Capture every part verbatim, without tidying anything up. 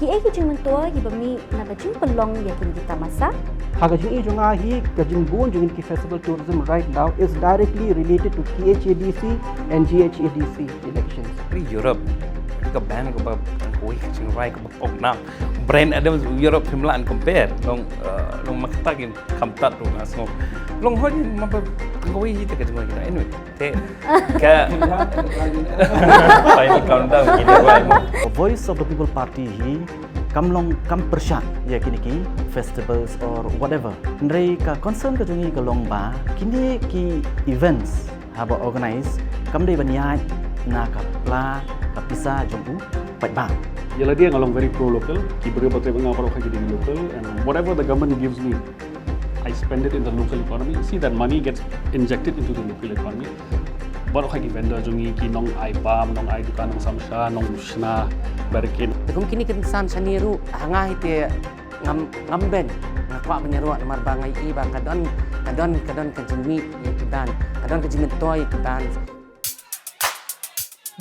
Ki ei ki jingmyntoi kiba mih na ka jingpynlong ïa kine ki tamasa? Ha ka jingïohi jong nga hi, ka jingbun jong ki festival tourism right now is directly related to K H A D C and G H A D C elections. Ri Europe ka ban kaba kawei ka jingrai kaba pok na. Bryan Adams Europe phim lah ban compare. Long long makta kin kamtat tu ngasngo. Long hoi maba kawei hi te ka jingrai kita. Anyway, te ka final countdown kini bai. Voice of the People Party hi kam long kam pyrshah ïa kine ki festivals or whatever. Hynrei ka concern ka jong ngi ka long ba kine ki events haba organize kam dei ban ïaid na ka pla ka pisa jong u paidbah. Ïa lade nga long very pro local, ki briew ba trei bad nga baroh ki dei local, and whatever the government gives me, I spend it in the local economy. See, that money gets injected into the local economy. Baroh ki vendor jong ngi, ki nong ai pam, nong ai dukan, nong samsha, nong shna, barricade. Te kum kine ki rynsan shane ruh, ha nga hi te ngam ngam ben, nga kwah ban ïaroh namar ba nga i ba ka don ka don ka don ka jingmih ïa ki band, ka don ka jingmyntoi ïa ki band.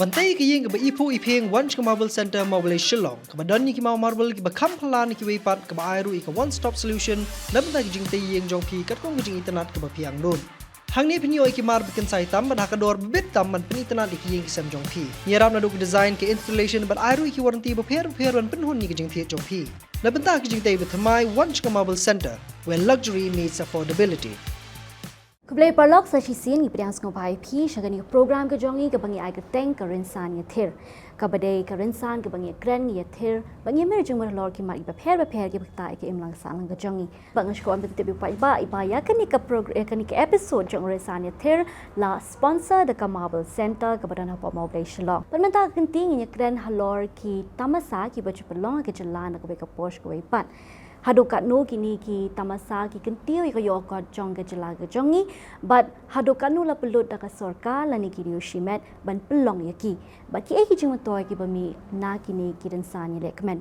Ban tei ïa ka ïing kaba iphuh iphieng, wan sha ka Marble Centre, Marble Shillong, kaba don ïa ki maw marble kiba kham phylla na kiwei pat, kaba ai ruh ïa ka one stop solution na bynta ki jingtei ïing jong phi katkum ka jingitynnad kaba phi angnud. Hangne phin ïoh ïa ki mar ba kynsai tam bad ha ka dor ba bit tam ban pynitynnad ïa ki ïing ki sem jong phi. Ïarap naduh ka design, ka installation bad ai ruh ïa ki warranty bapher bapher ban pynhun ïa ka jingthied jong phi. Na bynta ka jingtei bathymmai, wan sha ka Marble Centre, where luxury meets affordability. Khublei paralok, sa shisien ngi pdiang sngewbha ïa phi sha kane ka program ka jong ngi kaba ngi ai kyrteng Ka Rynsan Ïathir. Kaba dei ka rynsan kaba ngi ïakren, ngi ïathir bad ngi ïamir jingmut halor ki mat kiba pher bapher kiba ktah ïa ka imlang sahlang ka jong ngi. Bad nga sngewbha ban pyntip ïa u paidbah ba ïa kane ka progr-, ïa kane ka episode jong Rynsan Ïathir la sponsor da ka Marble Centre kaba don hapoh Marble Shillong. Bad mynta ka kynti ngin ïakren halor ki tamasa kiba ju pynlong ha ka jylla na kawei ka por sha kawei pat. Haduh katno kine ki tamasa ki kyntiew ïa ka ïoh ka kot jong ka jylla ka jong ngi, bad haduh katno la pynlut da ka sorkar lane ki riew shimet ban pynlong ïa ki, bad ki ei ki jingmyntoi kiba mih na kine ki rynsan ïalehkmen.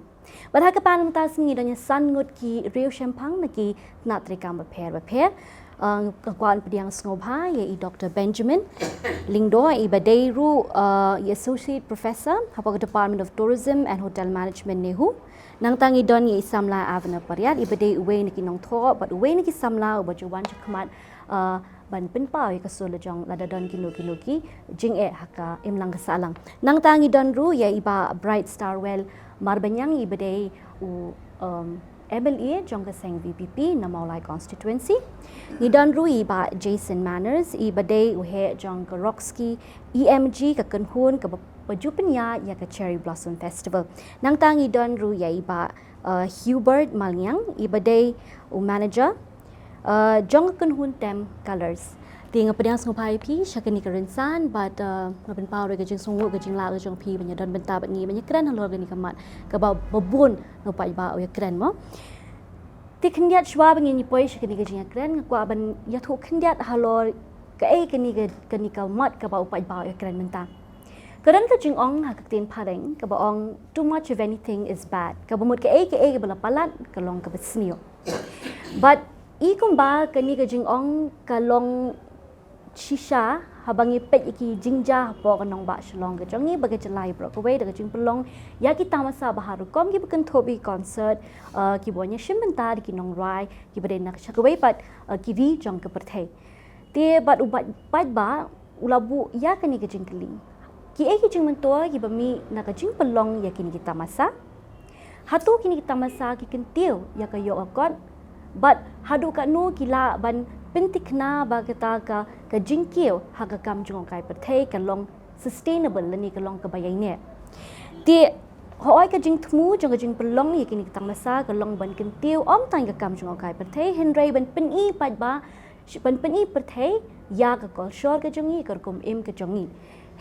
Bad ha ka panel mynta ka sngi ngi don ïa san ngut ki riewshemphang na ki tnat treikam bapher bapher. Uh, nga kwah ban pdiang sngewbha ïa i Doktor Benjamin Lyngdoh, iba dei ruh, uh, i Associate Professor hapoh ka Department of Tourism and Hotel Management, NEHU. Nangta ngi don ïa i samla Avner Pariat, iba dei uwei na ki nongthoh bad uwei na ki samla uba ju wan shakhmat, uh, ban pynpaw ïa ka sur lajong lada don kino kino ki jingeh ha ka imlang ka sahlang. Nangta ngi don ruh ïa i Bah Bright Starwell Marbaniang, iba dei u, um, M L A jong ka seng V P P na Mawlai constituency. Ngi don ruh ïa i Bah Jason Manners, iba dei u heh jong ka Roxy E M G, ka kynhun kaba ju pynïaid ïa ka Cherry Blossom Festival. Nangta ngi don ruh ïa i Bah, uh, Hubert Maliang, iba dei u manager, uh, jong ka kynhun Tem Colors. Te nga pdiang sngewbha ïa phi sha kane ka rynsan bad, uh, nga pynpaw ruh ïa ka jingsngewnguh, ka jinglah ka jong phi ban ïadon bynta bad ngi ban ïakren halor kane ka mat kaba bun na u paidbah u ïakren, mo. Te khyndiat shuwa ba ngin ïa poi sha kane ka jingïakren, nga kwah ban ïathuh khyndiat halor kaei kane ka, kane ka mat kaba u paidbah u ïakren mynta. Ka don ka jingong ha ka ktien phareng kaba ong, "Too much of anything is bad." Kaba mut kaei kaei kaba la palat ka long kaba sniew. Bad i kumba kane ka jingong ka long shisha haba ngi peit ïa ki jingjia hapoh ka nongbah Shillong ka jong ngi bad ka jylla baroh kawei, da ka jingpynlong ïa ki tamasa ba har rukom, kiba kynthup ïa ki concert, uh, kiba wan ïashim bynta da ki nongrwai kiba dei na sha kawei pat, uh, ki ri jong ka pyrthei. Te bad u paid-, paidbah u la buh ïa kane ka jingkylli. Ki ei ki jingmyntoi kiba mih na ka jingpynlong ïa kine ki tamasa? Hato kine ki tamasa ki kyntiew ïa ka ïoh ka kot? Bad haduh katno ki lah ban pyntikna ba kata ka, ka jingkiew ha ka kam jngohkai pyrthei ka long sustainable lane ka long kaba ïaineh? Te hooid, ka jingthmu jong ka jingpynlong ïa kine ki tamasa ka long ban kyntiew ym tang ïa ka kam jngohkai pyrthei, hynrei ban pyni paidbah, ban pyni pyrthei ïa ka kolshor ka jong ngi, ka rukom im ka jong ngi.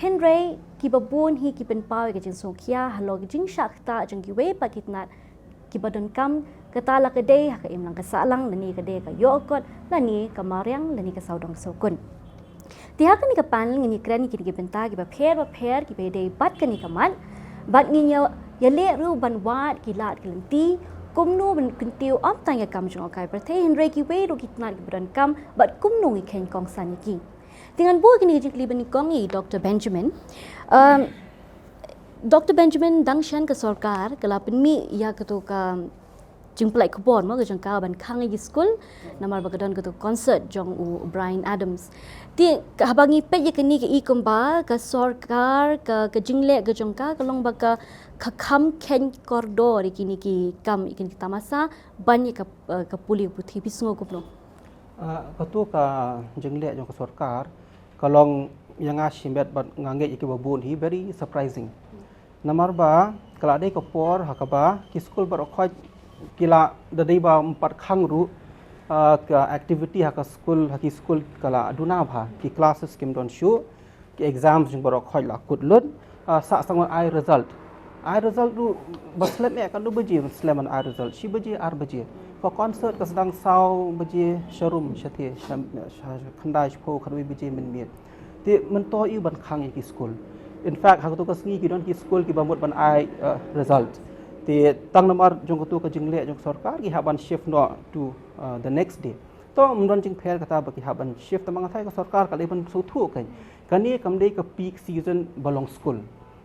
Hynrei kiba bun hi ki pynpaw ïa ka jingsngewkhia halor ka jingshah ktah jong kiwei pat ki tnat kiba donkam, kata la ka dei ha ka imlang ka sahlang, lane ka dei ka ïoh ka kot, lane ka mariang, lane ka sawdong sawkun. Te ha kane ka panel ngin ïakren ïa kine ki bynta kiba pher bapher kiba ïadei bad kane ka mat. Bad ngin ïa, ïaleh ruh ban wad ki lad ki lynti kumno ban kyntiew ym tang ïa ka kam jngohkai pyrthei, hynrei kiwei ruh ki tnat kiba donkam bad kumno ngi kheiñ kongsan ïa ki. Te ngan buh kine ki jingkylli banyngkong ïa i Doktor Benjamin. Um, Doctor Benjamin, dang shen ka sorkar ka la pynmih ïa kato ka jingpynlait khubor mo ka jong ka ban khang ïa ki skul, namar ba ka don kato concert jong u Bryan Adams. Te haba ngi peit ïa kane ka i kumba ka sorkar ka, ka jingleh ka jong ka ka long ba ka, ka kham kheiñ kordor ïa kine ki kam, ïa kine ki tamasa ban ïa ka, eh, ka pule puthi. Phi sngew kumno? Ah, kato ka jingleh jong ka sorkar ka long, ïa nga shimet bad nga ngeit ïa kiba bun hi, very surprising. Namar ba ka la dei ka por ha kaba ki skul baroh khoit ki la, da dei ba ym pat khang ruh, ah, ka activity ha ka skul, ha ki skul ka la duna bha, ki classes kim don shuh, ki exams jong baroh khoit la kut lut. Ah, sah sangwan ai result. Ai result ruh ba slem eh, katno baje slem ban ai result? Shi baje, ar baje. Ka concert ka sdang saw baje sharum, shatei, sha, sha, khyndai, shiphew, khatwei baje mynmiet. Te mynta ïoh ban khang ïa ki skul. In fact, ha kato ka sngi ki don ki skul kiba mut ban ai, uh, result. Te tang namar jong kato ka jingleh jong ka sorkar ki hap ban shift noh to, uh, the next day. To ym don jingpher kata ba ki hap ban shift, tang ba nga tharai ka sorkar ka dei ban sngewthuh kein. Kane kam dei ka peak season ba long skul.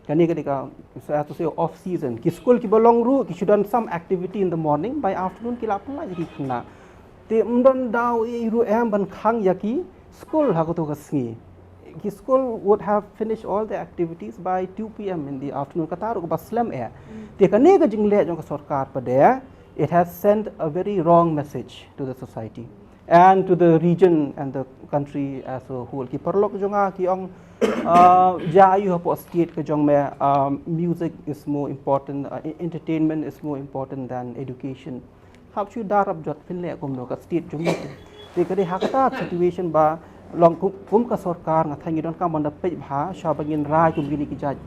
Kane ka dei ka, so as to say, off season. Ki skul kiba long ruh ki shu don some activity in the morning, by afternoon ki la pynlait ïa ki khynnah. Te ym don daw ei ruh em ban khang ïa ki skul ha kato ka sngi. Ki skul would have finished all the activities by two P M in the afternoon. Kata ruh kaba slem eh. Te kane ka jingleh jong ka sorkar pat de, it has sent a very wrong message to the society and to the region and the country as a whole. Ki paralok jong nga ki ong, uh, ja aïu hapoh state ka jong me, um, music is more important, uh, e-, entertainment is more important than education. Hap shu da rap jot, phin leh kumno, ka state jong ngi. Te ka dei ha kata situation ba long kum, kum ka sorkar nga tharai ngi donkam ban da peit bha shwa ba ngin rai kum kine ki jait,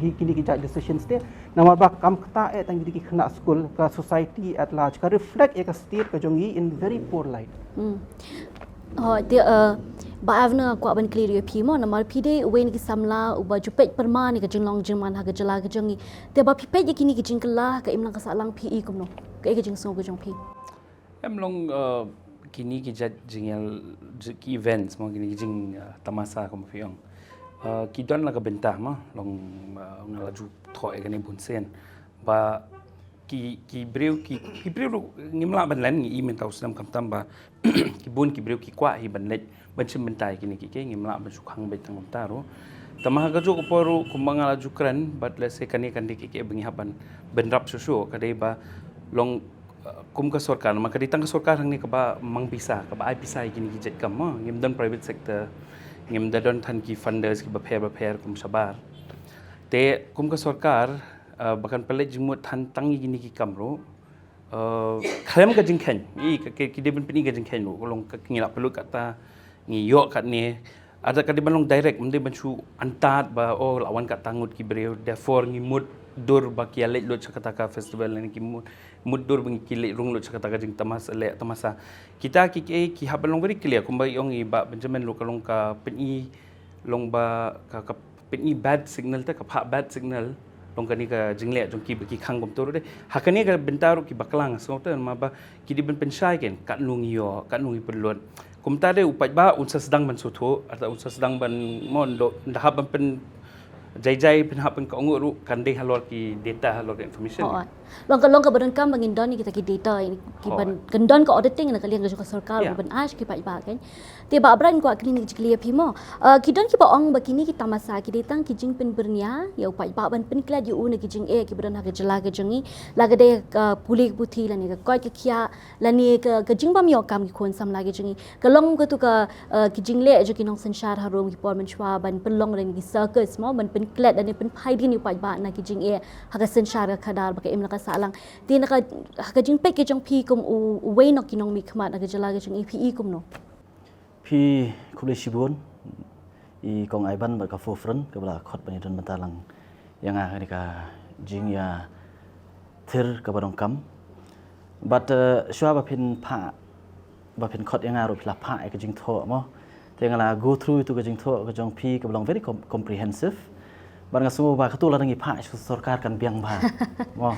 ki, kine ki jait decisions te. Namar ba kam kata eh tang kine ki khynnah skul, ka society at large ka reflect ïa ka state ka jong ngi in very poor light. Hooid, te, eh, Bah Avner, kwah ban kylli ruh ïa phi mo, namar phi dei uwei na ki samla uba ju peit pyrman ïa ka jinglong jingman ha ka jylla ka jong ngi. Te ba phi peit ïa kine ki jingkylla ha ka imlang ka sahlang, phi i kumno? Kaei ka jingsngew ka jong phi? Em long, eh, kine ki jait jingïal, ji-, ki events mo, kine ki jing, eh, tamasa kumba phi ong. Eh, ki don la ka bynta mo, long, eh, nga la ju thoh ïa kane bun sien. Ba ki, ki briew, ki, ki briew ruh ngim lah ban len, ngi i mynta u snem, khamtam ba ki bun ki briew ki kwah hi ban leit ban shim bynta ïa kine kiei kiei, ngim lah ban shu khang beit tang kumta ruh. Tangba ha kajuh ka por ruh kumba nga la ju kren, but let's say kane kan dei kiei kiei ba ngi hap ban bynrap shuh shuh, ka dei ba long, uh, kum ka sorkar, namar ka dei tang ka sorkar hangne kaba mang pisa, kaba ai pisa ïa kine ki jait kam mo, ngim don private sector, ngim da don than ki funders kiba pher ba pher kum shabar. Te kum ka sorkar, uh, ba kan pynleit jingmut than tang ïa kine ki kam ruh, uh, khlem ka jingkheiñ, i ka, ka, ki dei ban pyni ka jingkheiñ ruh, ka long ka, ngi la pynlut kata, ngi ïoh katne. Lada ka dei ban long direct, ym dei ban shu antad ba, oh, la wan kata ngut ki briew, therefore ngi mutdur ba ki ïaleit lut sha kata ka festival, ne ki mut, mutdur ba ki leit rung lut sha kata ka jingtamas-, leh tamasa. Kita kiei kiei ki hap ban long very clear, kumba i ong i Bah Benjamin ruh, ka long ka pyni, long ba ka, ka pyni bad signal te, ka phah bad signal, long kane ka jingleh jong ki ba ki khang kumta ruh de. Ha kane ka bynta ruh ki bakla nga sngew te, namar ba ki dei ban pynshai kein, katno ngi ïoh, katno ngi pynlut. Kumta de u paidbah un sa sdang ban sngewthuh, arta un sa sdang ban, mo, ynda, ynda hap ban pyn jai jai, pynhap pynkohnguh ruh, kan dei halor ki data, halor ki information. Hooid. Long ka, long kaba donkam ba ngin don ïa kita ki data, ki ban, kan don ka auditing na ka liang ka jong ka sorkar, ban ai sha ki paidbah kein. Te Bah Bright, kwah kylli ïa phi mo. Uh, ki don kiba ong ba kine ki tamasa ki dei tang ki jingpynbyrngia ïa u paidbah ban pynklet ïa u na ki jingeh kiba don ha ka jylla ka jong ngi. La ka dei ka pule ka puthi lane ka koit ka khiah lane ka, ka jingbym ïoh kam ki khun samla ki jong ngi. Ka long katu ka, uh, ki jingleh jong ki nongsynshar harum ki por mynshuwa ban pynlong lane ki circus mo, ban pynklet lane pynphai dien ïa u paidbah na ki jingeh ha ka synshar ka khadar ba ka imlang ka sahlang. Te na ka, ha ka jingpeit ka jong phi kum u, uwei na ki nongmihkhmat na ka jylla ka jong ngi, phi i kumno? Phi khublei shibun, i Kong Ivan bad ka Forefront kaba la khot ban ïadon bynta lang ïa nga ha kane ka jingïathir kaba donkam. Bad, eh, shuwa ba phin phah, ba phin khot ïa nga ruh phi la phah ïa ka jingthoh mo. Te nga la go through ïa tu ka jingthoh ka jong phi kaba long very com-, comprehensive. Bad nga sngew ba katu lada ngi phah sha sorkar kan biang bha. Mo.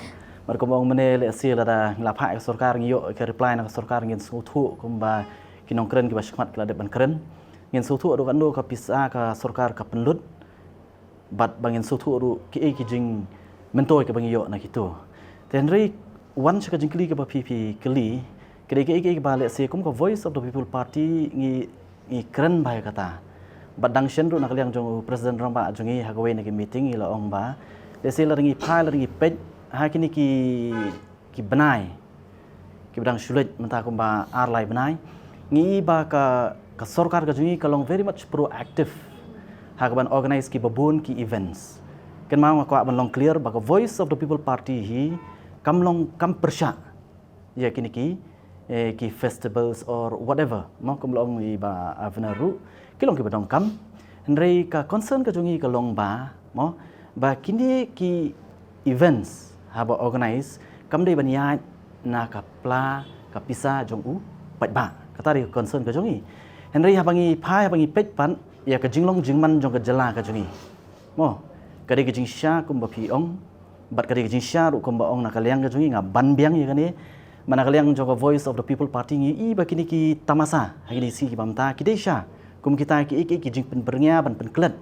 Bad kumba ong mynne, lehse lada ngi la phah ïa ka sorkar, ngi ïoh ka reply na ka sorkar, ngin sngewthuh kumba ki nongkren kiba shakhmat ki la dep ban kren. Ngin sngewthuh haduh katno ka pisa ka sorkar ka pynlut. bad ba ngin sngewthuh ruh kiei ki jingmyntoi kiba ngi ïoh na kito. Te hynrei wan sha ka jingkylli kaba phi phi kylli, ka dei kiei kiei kiba lehse kum ka Voice of the People Party ngi ngi kren bha ïa kata. Bad dang shen ruh na ka liang jong u President Rangbah jong ngi ha kawei na ki meeting ngi la ong ba lehse lada ngi phai lada ngi peit ha kine ki ki bnai kiba dang shu leit mynta kumba ar lai bnai, ngi i ba ka ka sorkar ka jong ngi ka long very much proactive ha kaban organise kiba bun ki events. Kynmaw nga kwah ban long clear ba ka Voice of the People Party hi kam long kam pyrshah ïa kine ki eh, ki festivals or whatever mo, kum long i ba Avner ruh ki long kiba donkam. Hynrei ka concern ka jong ngi ka long ba mo, ba kine ki events haba organise kam dei ban ïaid na ka pla ka pisa jong u paidbah. Kata dei ka concern ka jong ngi. Hynrei haba ngi phai haba ngi peit pat ïa ka jinglong jingman jong ka jylla ka jong ngi mo, ka dei ka jingshisha kumba phi ong bad ka dei ka jingshisha ruh kumba ong na ka liang ka jong ngi, nga ban biang ïa kane. Ba na ka liang jong ka Voice of the People Party ngi i ba kine ki tamasa ha kine ki sngi kiba mynta ki dei shisha kum kita ki ki ki jingpynbyrngia ban pynklet.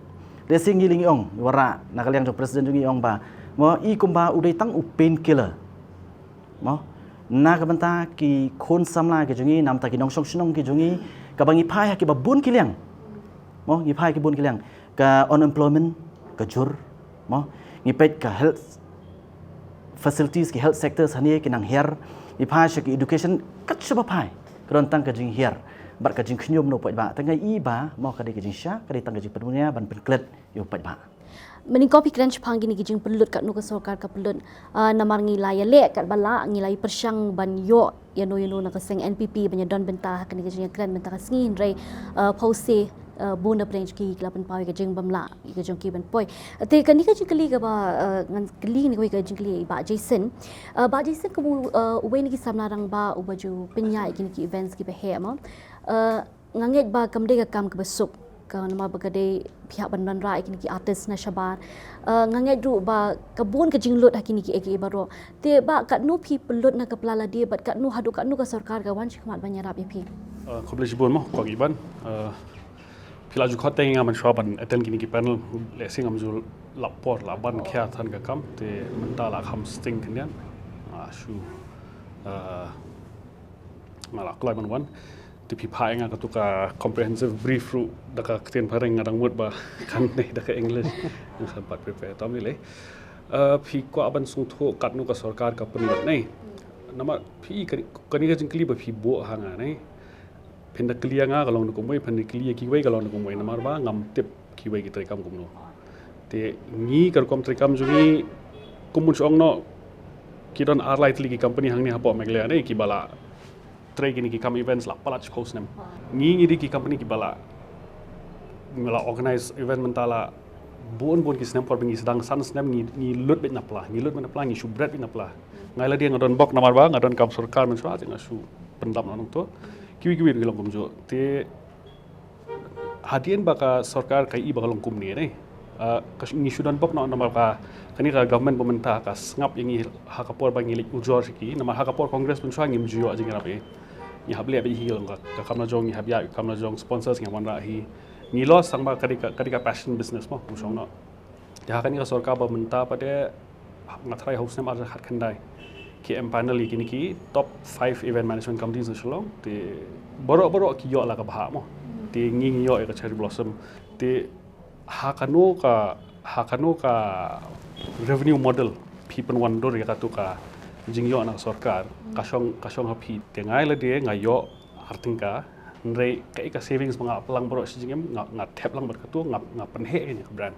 Lehse ngi lei ngi ong, warah na ka liang jong President jong ngi ong ba mo i kumba u dei tang u painkiller mo, na ka bynta ki khun samla ki jong ngi, na ka bynta ki nongshong shnong ki jong ngi, kaba ngi phai ha kiba bun ki liang mo, ngi phai ha ki bun ki liang, ka unemployment ka jur mo, ngi peit ka health facilities, ki health sectors hangne ki nang hiar, ngi phai sha ki education kat shaba phai ka don tang ka jinghiar bad ka jingkhñium na u paidbah. Te nga i ba mo ka dei ka jingshisha, ka dei tang ka jingpynbyrngia ban pynklet ïa u paidbah. Mynnyngkong phi kren shaphang kine ki jingpynlut katno ka sorkar ka pynlut, ah, namar ngi la ïaleh katba lah ngi la ïa pyrshang ban ïoh ïano ïano na ka seng N P P ban ïa don bynta ha kane ka jingïakren mynta ka sngi, hynrei, ah, phewse, ah, bun na pdeng jong ki ki la pynpaw ïa ka jingbymlah ïa ka jong ki ban poi. Te kane ka jingkylli kaba, ah, ngan kylli kane kawei ka jingkylli ïa i Bah Jason. Ah, Bah Jason kum u, ah, uwei na ki samla rangbah uba ju pynïaid ïa kine ki events kiba heh mo. Ah, nga ngeit ba kam dei ka kam kaba suk, ka namar ba ka dei phi hap ban wanrah ïa kine ki artist na shabar. Ah, nga ngeit ruh ba ka bun ka jinglut ha kine kiei kiei baroh. Te Bah katno phi pynlut na ka pla lade bad katno haduh katno ka sorkar ka wan shakhmat ban ïarap ïa phi? Ah, khublei shibun mo Kong Iban. Ah, phi la ju khot teng ïa nga mynshuwa ban attend kine ki panel, lehse ngam ju lap por la ban khia than ka kam, te mynta la kham sting khyndiat. Ah, shu, ah, nga la kloi ban wan. Te phi phah ïa nga katu ka comprehensive brief ruh da ka ktien phareng, nga dang mut ba kan ne da ka English. Nga sa bat prepare tam ni lei. Eh, phi kwah ban sngewthuh katno ka sorkar ka pynlut ne. Namar phi kani, kani ka jingkylli ba phi buh ha nga ne. Phin da kylli ïa nga ka long da kumwei, phin da kylli ïa kiwei ka long da kumwei, namar ba ngam tip kiwei ki treikam kumno. Te ngi ka rukom treikam jong ngi kum bun shu ong noh, ki don ar lai tylli ki company hangne hapoh Meghalaya ne kiba la trei kine ki kam events la palat shiphew snem. Ngi ngi dei ki company kiba la, ngi la organize event mynta la bun bun ki snem, por ba ngi sdang san snem ngi, ngi lut beit na pla, ngi lut beit na pla, ngi shu bret beit na pla. Nga lade nga don bok namar ba nga don kam sorkar mynshuwa te nga shu pyndap na nangto. Kiwei kiwei ruh ki long kumjuh. Te hadien ba ka sorkar ka i ba ka long kumne ne. Ah, ka sh-, ngi shu don bok noh namar ka, kane ka government ba mynta ka sngap ïa ngi ha ka por ba ngi leit ujor sha ki, namar ha ka por Congress mynshuwa ngim ju ïoh jingïarap ei. Ngi hap leh beit hi ka long ka, ka kam la jong, ngi hap ïa ka kam la jong, sponsors ngi hap wanrah hi. Ngi loss tang ba ka dei ka, ka dei ka passion business mo, kum shong noh. Te ha kane ka sorkar ba mynta pat de nga tharai ha u snem ar hajar khatkhyndai ki empanel ïa kine ki top five event management companies na Shillong. Te baroh baroh ki ïoh la ka bhah mo. Te ngi ngi ïoh ïa ka Cherry Blossom. Te ha kano ka, ha kano ka revenue model phi pynwandur ïa katu ka jingïoh na ka sorkar, ka shong, ka shong ha phi? Te nga lade nga ïoh ar tyngka, hynrei kaei ka savings ba nga pynlang baroh shi jingim nga, nga thep lang bad katu, nga, nga pynheh ïa ka brand.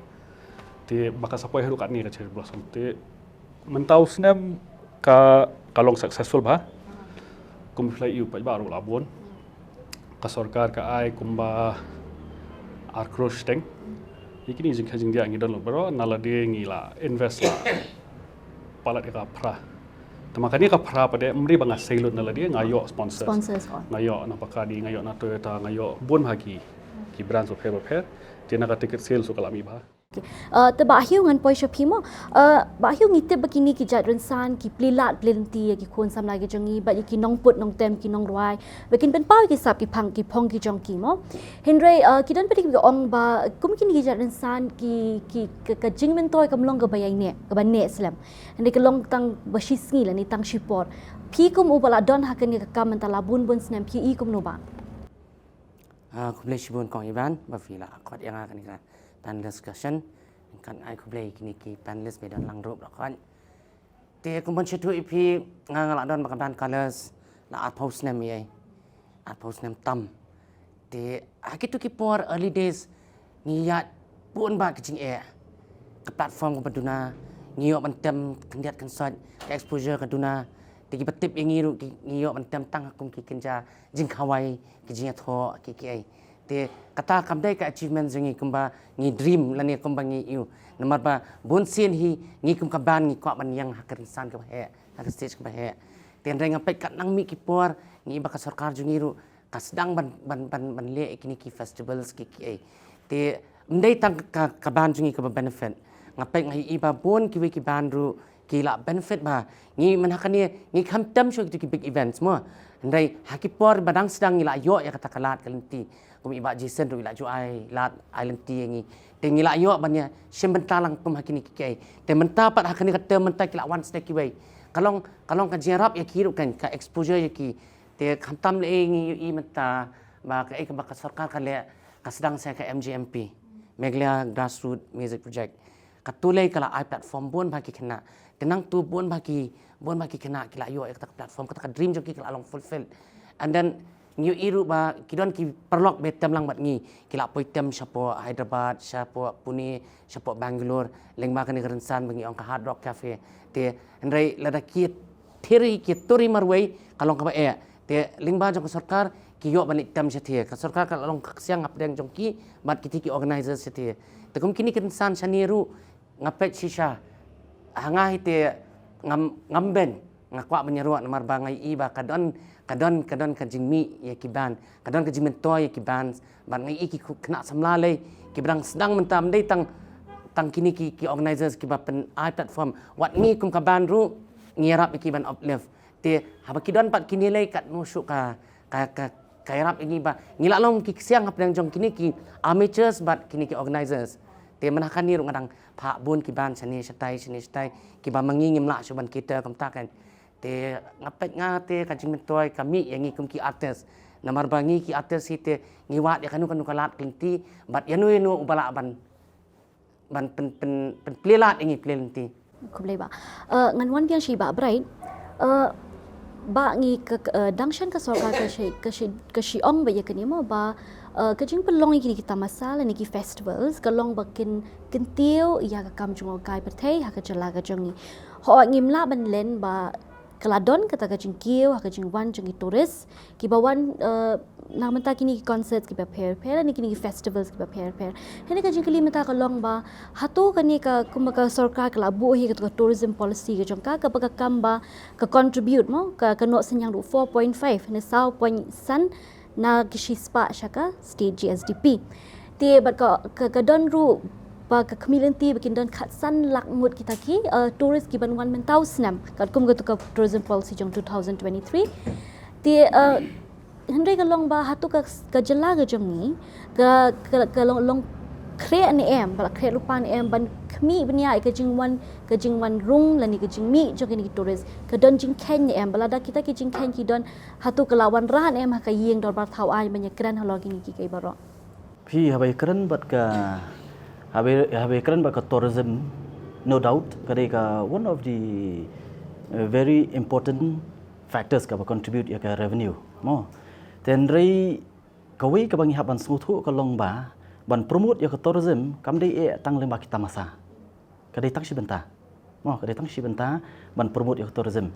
Te ba ka sa poi haduh katne ka Cherry Blossom. Te mynta u snem ka, ka long successful bha. Kum phi la ïohi u paidbah ruh la bun. Ka sorkar ka ai kumba ar klur shiteng. Ïa kine ki jingkhia jingdiah ngi don lut baroh, na lade ngi la invest la palat ïa ka phra. Te ma kane ka phra pat de ym dei ba nga sei lut na lade, nga ïoh sponsors. Sponsors, oh. Nga ïoh na Bacardi, nga ïoh na Toyota, nga ïoh bun bha ki, ki brands bapher bapher. Te na ka ticket sales ruh ka la mih bha. Uh, te Bah Hugh, ngan poi sha phi mo. Uh, Bah Hugh, ngi tip ba kine ki jait rynsan ki plie lad plie lynti ïa ki khun samla ki jong ngi, bad ïa ki nongput nongtem, ki nongrwai, ba kin pynpaw ïa ki sap ki phang ki phong ki jong ki mo. Hynrei uh, ki don pat ki ong ba kum kine ki jait rynsan ki, ki ka, ka jingmyntoi kam long kaba ïaineh, kaba neh slem. Hynrei ka long tang ba shi sngi lane tang shi por. Phi kum uba la don ha kane ka kam mynta la bun bun snem, phi i kumno ba? Ah, khublei shibun Kong Ivan ba phi la khot ïa nga kane ka panel discussion. Kan ai khublei kine ki panelist ba don lang ruh ba la khot. Te kum ban shu ïathuh ïa phi, nga nga la don ba ka band Colours la arphew snem ïa, arphew snem tam. Te ha kitu ki por early days ngi ïaid bun ba ki jingeh. Ka platform kaba duna, ngi ïoh ban tem khyndiat khynsoit, ka exposure ka duna. Te kiba tip ïa ngi ruh ki, ngi ïoh ban tem tang ha kum ki kynja jingkhawai, ki jingïathoh, ki kiei. Te kata kam dei ka achievement jong ngi kumba ngi dream lane kumba ngi ïohi. Namar ba bun sien hi ngi kum ka band ngi kwah ban ïeng ha ka rynsan kaba heh, ha ka stage kaba heh. Te hynrei nga peit katba nang mih ki por, ngi i ba ka sorkar jong ngi ruh ka sdang ban, ban, ban, ban leh ïa kine ki festivals ki kiei. Te ym dei tang ka, ka band jong ngi kaba benefit. Nga peit nga i ba bun kiwei ki band ruh ki la benefit bha. Ngi mynta ha kane ngi khlem tem shuh ïa kitu ki big events mo. Hynrei ha ki por ba dang sdang ngi la ïoh ïa kata ka lad ka lynti. Kum i Bah Jason ruh i la ju ai lad ai lynti ïa ngi. Te ngi la ïoh ban ïa shim bynta lang kum ha kine ki kiei. Te mynta pat ha kane ka term mynta ki la wan sdang kiwei. Ka long, ka long ka jingïarap ïa ki ruh kan, ka exposure ïa ki. Te khamtam lei ngi ïohi mynta ba kaei kaba ka sorkar ka leh, ka sdang sa ka M G M P, Meghalaya Grassroot Music Project. Katu lei ka la ai platform bun bha ki khynnah. Te nangtu bun bha ki, bun bha ki khynnah ki la ïoh ïa kata ka platform, kata ka dream jong ki ka la long fulfill. And then ngi ïohi ruh ba ki don ki paralok ba tem lang bad ngi, ki la poi tem shapoh Hyderabad, shapoh Pune, shapoh Bangalore, lyngba kane ka rynsan ba ngi ong ka Hard Rock Cafe. Te hynrei lada ki thiri ki turi marwei ka long kaba eh. Te lyngba jong ka sorkar ki ïoh ban leit tem shathie. Ka sorkar ka la long ka ksiang hapdeng jong ki bad kiti ki organizers shathie. Te kum kine ki rynsan shane ruh nga peit shisha ha nga hi te ngam, ngam beiñ, nga kwah ban ïaroh namar ba nga i ba ka don, ka don, ka don ka jingmih ïa ki band, ka don ka jingmyntoi ïa ki band. Bad nga i ki khynnah samla lei kiba dang sdang mynta, ym dei tang, tang kine ki, ki organizers kiba pyn ai platform. Wat ngi kum ka band ruh ngi ïarap ïa ki ban uplift. Te haba ki don pat kine lei katno shuh ka, ka, ka, ka ïarap ïa ngi ba ngi la long ki ksiang hapdeng jong kine ki amateurs bad kine ki organizers. Te mynta ha kane ruh nga dang phah bun ki band shane shatai, shane shatai, kiba ma ngi ngim lah shuh ban cater kumta kan. Te nga peit nga te ka jingmyntoi ka mih ïa ngi kum ki artist. Namar ba ngi ki artist hi te ngi wad ïa kano kano ka lad ka lynti bad ïano ïano uba lah ban, ban pyn, pyn, pynplie lad ïa ngi plie lynti. Khublei Bah. Uh, ngan wan biang sha i Bah Bright. Uh, Bah, ngi ka, ka, uh, dang shen ka sorkar ka shi, ka shi, ka shi ong ba ïa kane mo ba, uh, ka jingpynlong ïa kine ki tamasa lane ki festivals ka long ba kin kyntiew ïa ka kam jngohkai pyrthei ha ka jylla ka jong ngi. Hooid ngim lah ban len ba ka la don kata ka jingkiew ha ka jingwan jong ki tourist kiba wan, uh, na mynta kine ki concerts kiba pher pher, ne kine ki festivals kiba pher pher. Hynrei ka jingkylli mynta ka long ba hato kane ka, kumba ka sorkar ka la buh hi kata ka tourism policy ka jong ka, kaba ka kam ba ka contribute mo, ka, ka noh synñiang ruh four point five ne saw point san na ka shispah sha ka state G S D P. Te bad ka, ka, ka don ruh ba ka khmih lynti ba kin don khatsan lak ngut kita ki, uh, tourist kiban wan mynta u snem, katkum katu ka tourism policy jong two thousand twenty-three. Te, uh, hynrei ka long ba hato ka, ka jylla ka jong ngi ka, ka, ka long, long khreh ne em, ba la khreh lypa ne em ban khmih bniah ïa ka jingwan, ka jingwan rung lane ka jingmih jong kine ki tourist. Ka don jingkheiñ ne em, ba lada kita ki jingkheiñ ki don, hato ka la wanrah ne em ha ka ïing dorbar thawaiñ ban ïakren halor kine kiei kiei baroh? Phi, haba ïakren bad ka, haba, haba ïakren bad ka tourism, no doubt ka dei ka one of the, uh, very important factors kaba contribute ïa ka revenue mo. Te hynrei kawei kaba ngi hap ban sngewthuh ka long ba ban promote ïa ka tourism kam dei eh tang lyngba ki tamasa. Ka dei tang shi bynta mo, ka dei tang shi bynta ban promote ïa ka tourism.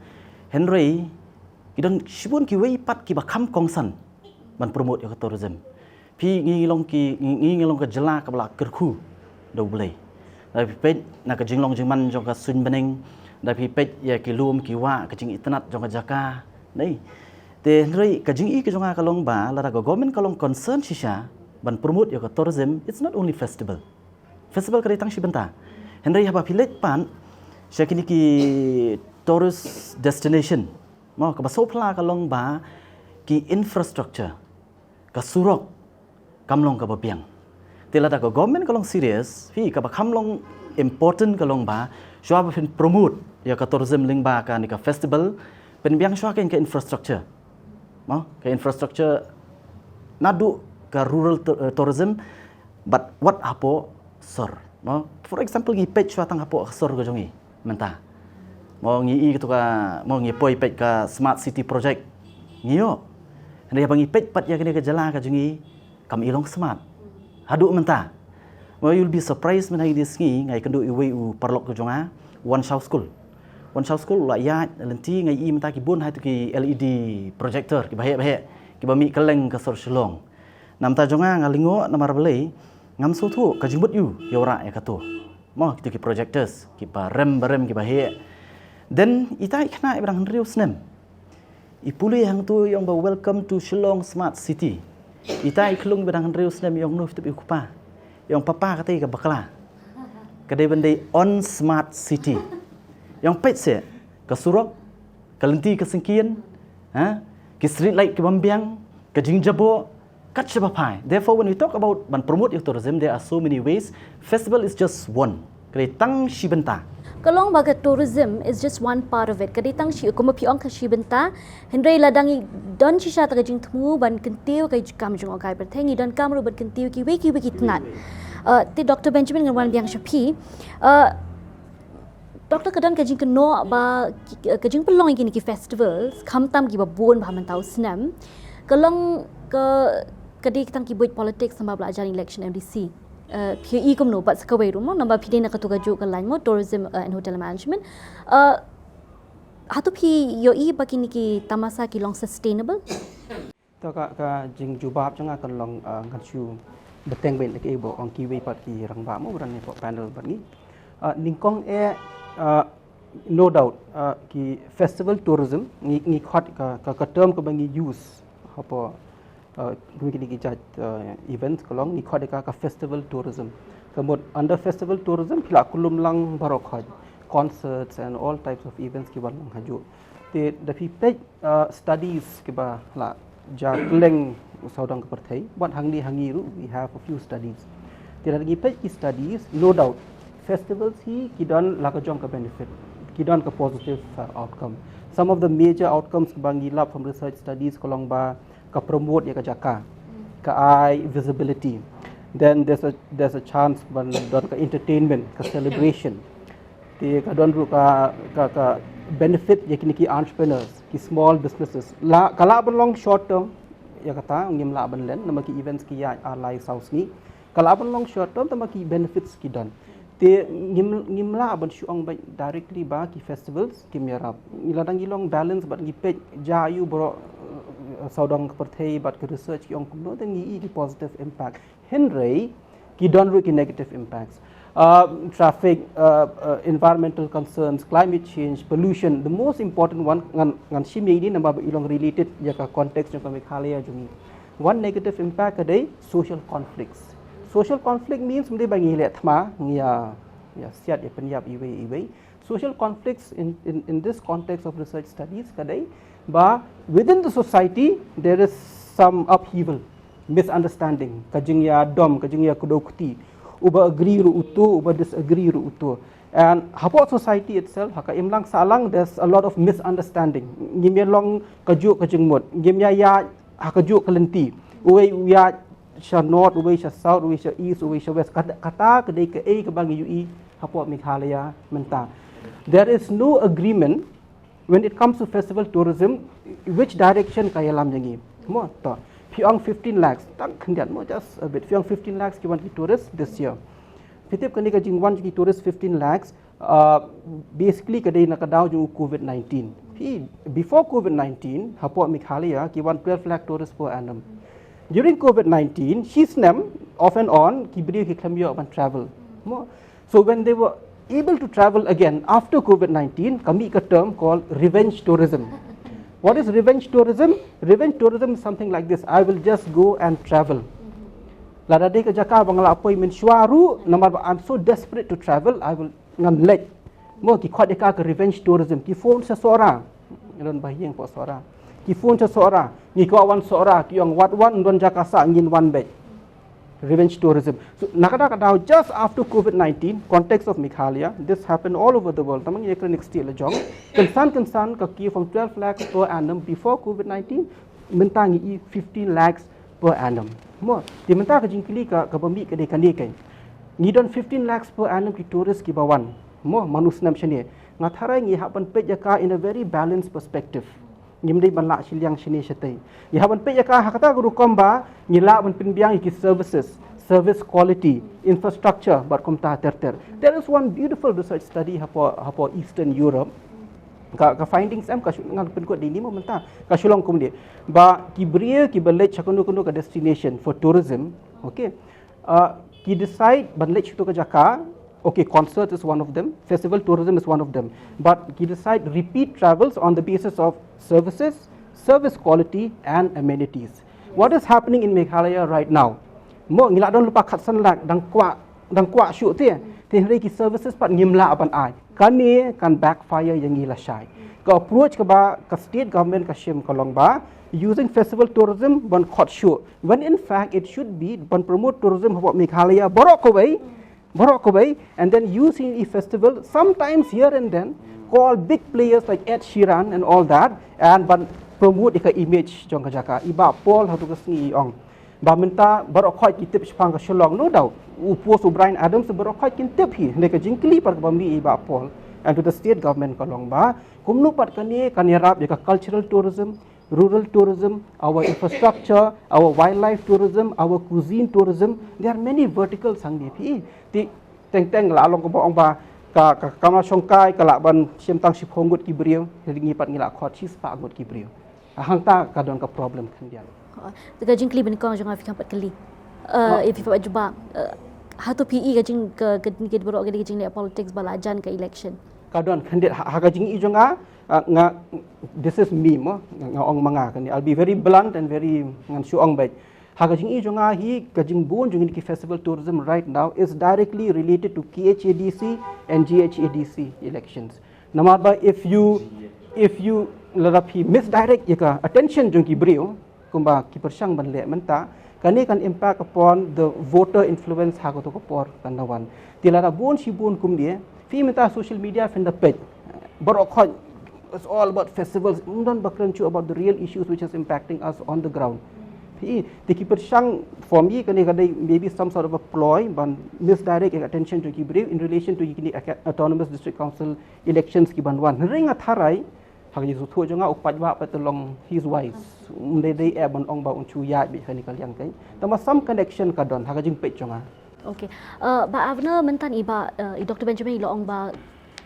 Hynrei ki don shibun kiwei pat kiba kham kongsan ban promote ïa ka tourism. Phi, ngi, ngi long ki, ngi, ngi long ka jylla kaba la kyrkhu da U Blei. Da phi peit na ka jinglong jingman jong ka suiñ bneng, da phi peit ïa ki lum ki wah, ka jingitynnad jong ka jaka. Nei. Te hynrei ka jingïohi ka jong nga ka long ba lada ka government ka long concern shisha ban promote ïa ka tourism, it's not only festival. Festival ka dei tang shi bynta. Hynrei haba phi leit pat sha kine ki tourist destination, mo, kaba sngewphylla ka long ba ki infrastructure, ka surok, kam long kaba biang. Te lada ka government ka long serious, phi, kaba kham long important ka long ba shuwa ba phin promote ïa ka tourism lyngba kane ka festival, pynbiang shuwa ka infrastructure. Mo, ka infrastructure naduh ka rural tou-, eh, tourism, bad wat hapoh sor. Mo, for example, ngi peit shuwa tang hapoh sor ka jong ngi mynta. Mo, ngi i katu ka, mo, ngi poi peit ka smart city project. Ngi ïoh. Hynrei haba ngi peit pat ïa kane ka jylla ka jong ngi, kam i long smart haduh mynta. Mo, you'll be surprised mynta ïa kine ki sngi nga ïakynduh iwei u paralok ka jong nga, u wan shaw skul. U wan shaw skul, u la ïaid lynti, nga i mynta ki bun hi tu ki L E D projector, kiba heh ba heh, kiba mih kylleng ka sor Shillong. Namar jong nga, nga lyngngoh namar balei, ngam sngewthuh ka jingmut ïa u ïa u rah ïa katu. Mo, kitu ki projectors, kiba rem ba rem, kiba heh. Then ita i khynnah iba dang hynriew snem, i pule hangtu i ong ba, "Welcome to Shillong Smart City." Ita i khyllung iba dang hynriew snem i ong, "No, phi tip, i kpa." I ong, "Papa, kata ka bakla. Ka dei ban dei on smart city." I ong, "Peit seh, ka surok, ka lynti ka syngkien, ha? Ki street light ki bym biang, ka jingjaboh, kat shaba phai." Therefore, when we talk about ban promote ïa tourism, there are so many ways. Festival is just one. Ka dei tang shi bynta. Ka long ba ka tourism is just one part of it. Ka dei tang shi, kumba phi ong, ka shi bynta. Hynrei lada ngi don shisha ta ka jingthmu ban kyntiew ka kam jong u kai pyrthei, ngi donkam ruh ban kyntiew kiwei kiwei ki tnat. Uh, te Doctor Benjamin, ngan wan biang sha phi. Uh, Doctor, ka don ka jingkynnoh ba ki, ka jingpynlong ïa kine ki festivals, khamtam kiba bun bha mynta u snem, ka long ka, ka dei tang ki buit politics namar ba la jan election M D C. Eh, phi i kumno, bad sa kawei ruh mo, namar phi dei na katu ka juh ka line mo, tourism, eh, and hotel management. Eh, hato phi ïohi ba kine ki tamasa ki long sustainable? To ka, ka jingjubab jong nga kan long, ah, ngan shu bteng beit na kaei ba ong kiwei pat ki rangbah mo ba don hapoh panel bad ngi. Ah, nyngkong eh, ah, no doubt, ah, ki festival tourism, ngi, ngi khot ka, ka, ka term kaba ngi use hapoh, ah, kine ki jait, ah, events ka long, ngi khot ka, ka festival tourism. Ka mut under festival tourism phi lah kulum lang baroh khoit, concerts and all types of events kiba long hajuh. Te da phi peit, uh, studies kiba la ja kylleng sawdong ka pyrthei, wat hangne hangne ruh, we have a few studies. Te da ngi peit ki studies, no doubt, festivals hi ki don la ka jong ka benefit, ki don ka positive, uh, outcome. Some of the major outcomes kiba ngi lap from research studies ka long ba ka promote ïa ka jaka, ka ai visibility. Then there's a, there's a chance ban don ka entertainment, ka celebration. Te ka don ruh ka, ka, ka benefit ïa kine ki entrepreneurs, ki small businesses. La, ka lah ban long short term, ïa kata, ngim lah ban len, namar ki events ki ïaid ar lai saw sngi. Ka lah ban long short term, tangba ki benefits ki don. Te ngim, ngim lah ban shu ong ba directly ba ki festivals kim ïarap. Ngi la dang ngi long balance bad ngi peit ja ïa u baroh, eh, sawdong ka pyrthei bad ka research ki ong kumno, te ngi i ki positive impact. Hynrei ki don ruh ki negative impacts. Uh, traffic, uh, uh, environmental concerns, climate change, pollution. The most important one, ngan, ngan shim ïa ini namar ba i long related ïa ka context jong ka Meghalaya jong ngi. One negative impact ka dei social conflicts. Social conflict means ym dei ba ngi leh thma, ngi ïa, ïa siat, ïa pynïap iwei iwei. Social conflicts in, in, in this context of research studies ka dei ba within the society there is some upheaval, misunderstanding, ka jingïadom, ka jingïakdew kti, uba agree ruh uto, uba disagree ruh uto. And hapoh society itself, ha ka imlang sahlang, there's a lot of misunderstanding. Ngim ïa long kajuh ka jingmut, ngim ïa ïaid ha kajuh ka lynti. Uwei u ïaid sha north, uwei sha south, uwei sha east, uwei sha west. Kata, kata ka dei kaei kaba ngi ïohi hapoh Meghalaya mynta. There is no agreement when it comes to festival tourism, which direction ka ïalam ïa ngi. Mo, to. Phi ong fifteen lakhs, tang khyndiat mo, just a bit. Phi ong fifteen lakhs ki wan ki tourist this year. Phi tip kane ka jingwan ki tourist fifteen lakhs, uh, basically ka dei na ka daw jong u covid nineteen. Phi, before covid nineteen, hapoh Meghalaya ki wan twelve lakh tourists per annum. During covid nineteen, shi snem, off and on, ki briew ki khlem ïoh ban travel. Mo, so when they were able to travel again after covid nineteen, ka mih ka term called revenge tourism. What is revenge tourism? Revenge tourism is something like this. I will just go and travel. Lada dei ka jaka ba nga la poi mynshuwa ruh, namar ba I'm so desperate to travel, I will, ngan leit. Mo, ki khot ïa ka ka revenge tourism, ki phone sha Sohra. Don ba ïeng po Sohra. Ki phone sha Sohra, ngi kwah wan Sohra, ki ong wat wan, don jaka sah, ngin wan beit. Revenge tourism. So, na kata ka daw, just after COVID nineteen, context of Meghalaya, this happened all over the world. Tang ba ngi ïakren ïa ka state la jong. Kynsan kynsan ka kiew from twelve lakhs per annum before COVID nineteen, mynta ngi i fifteen lakhs per annum. Mo, te mynta ka jingkylli ka, kaba mih ka dei kane kein. Ngi don fifteen lakhs per annum ki tourist kiba wan. Mo, man u snem shane. Nga tharai ngi hap ban peit ïa ka in a very balanced perspective. Ngim dei ban lah shiliang shane shatei. Ngi hap ban peit ïa ka ha kata ka rukom ba ngi lah ban pynbiang ïa ki services, service quality, infrastructure, bad kumta ter ter. There is one beautiful research study hapoh, hapoh Eastern Europe. Ka, ka findings em ka shu, ngan pynkut dei ni mo mynta. Ka shu long kumne. Ba ki briew kiba leit sha kano kano ka destination for tourism, okay? Uh, ki decide ban leit sha katu ka jaka, okay, concert is one of them, festival tourism is one of them. But ki decide repeat travels on the basis of services, service quality and amenities. What is happening in Meghalaya right now? Mo, ngi la don lypa khatsan lak, dang kwah, dang kwah shuh te. Te hynrei ki services pat ngim lah ban ai. Kane kan backfire ïa ngi lashai. Ka approach kaba ka state government ka shim ka long ba using festival tourism ban khot shuh, when in fact it should be ban promote tourism hapoh Meghalaya baroh kawei, baroh kawei, and then using a festival sometimes here and then, call big players like Ed Sheeran and all that, and ban promote ïa ka image jong ka jaka. I Bah Paul ha katu ka sngi i ong ba mynta baroh khoit ki tip shaphang ka Shillong, no doubt. U post u Bryan Adams, baroh khoit kin tip hi. Hynrei ka jingkylli pat kaba mih i Bah Paul and to the state government ka long ba kumno pat kane kan ïarap ïa ka cultural tourism, rural tourism, our infrastructure, our wildlife tourism, our cuisine tourism. There are many verticals hangne phi. Te teng teng la long kaba ong ba ka, ka kamra shongkai ka lah ban shim tang shiphew ngut ki briew, hynrei ngi pat ngi lah khot shispah ngut ki briew. Hangta ka don ka problem khyndiat. Oh, te ka jingkylli banyngkong jong nga phi kham pat kylli. Eh, ïa phi pat jubab. Eh, hato phi i ka jing, ka, ka, ka baroh ka dei ka jingleh politics ba la jan ka election? Ka don khyndiat ha, ha ka jingi jong nga, ah, nga, this is me mo, nga ong ma nga kane. I'll be very blunt and very, ngan shu ong beit. Ha ka jingi jong nga hi, ka jingbun jong ngi ki festival tourism right now is directly related to K H A D C and G H A D C elections. Namar ba if you, if you, lada phi misdirect ïa ka attention jong ki briew, kumba ki pyrshang ban leh mynta, kane kan impact upon the voter influence ha katu ka por kan da wan. Te lada bun shibun kumne, phi mynta social media phin da peit. Baroh khoit, it's all about festivals. Ym don ba kren shuh about the real issues which is impacting us on the ground. Phi, te ki pyrshang for me kane ka dei maybe some sort of a ploy ban misdirect ïa ka attention jong ki briew in relation to kine autonomous district council elections ki ban wan. Hynrei nga tharai ha ka jingsngewthuh jong nga u paidbah pat te long he's wise. Um dei dei eh ban ong ba un shu ïaid beit ha kane ka liang kein. Tangba some connection ka don ha ka jingpeit jong nga. Okay. Uh, Bah Avner, mynta i Bah, uh, i Doctor Benjamin i la ong ba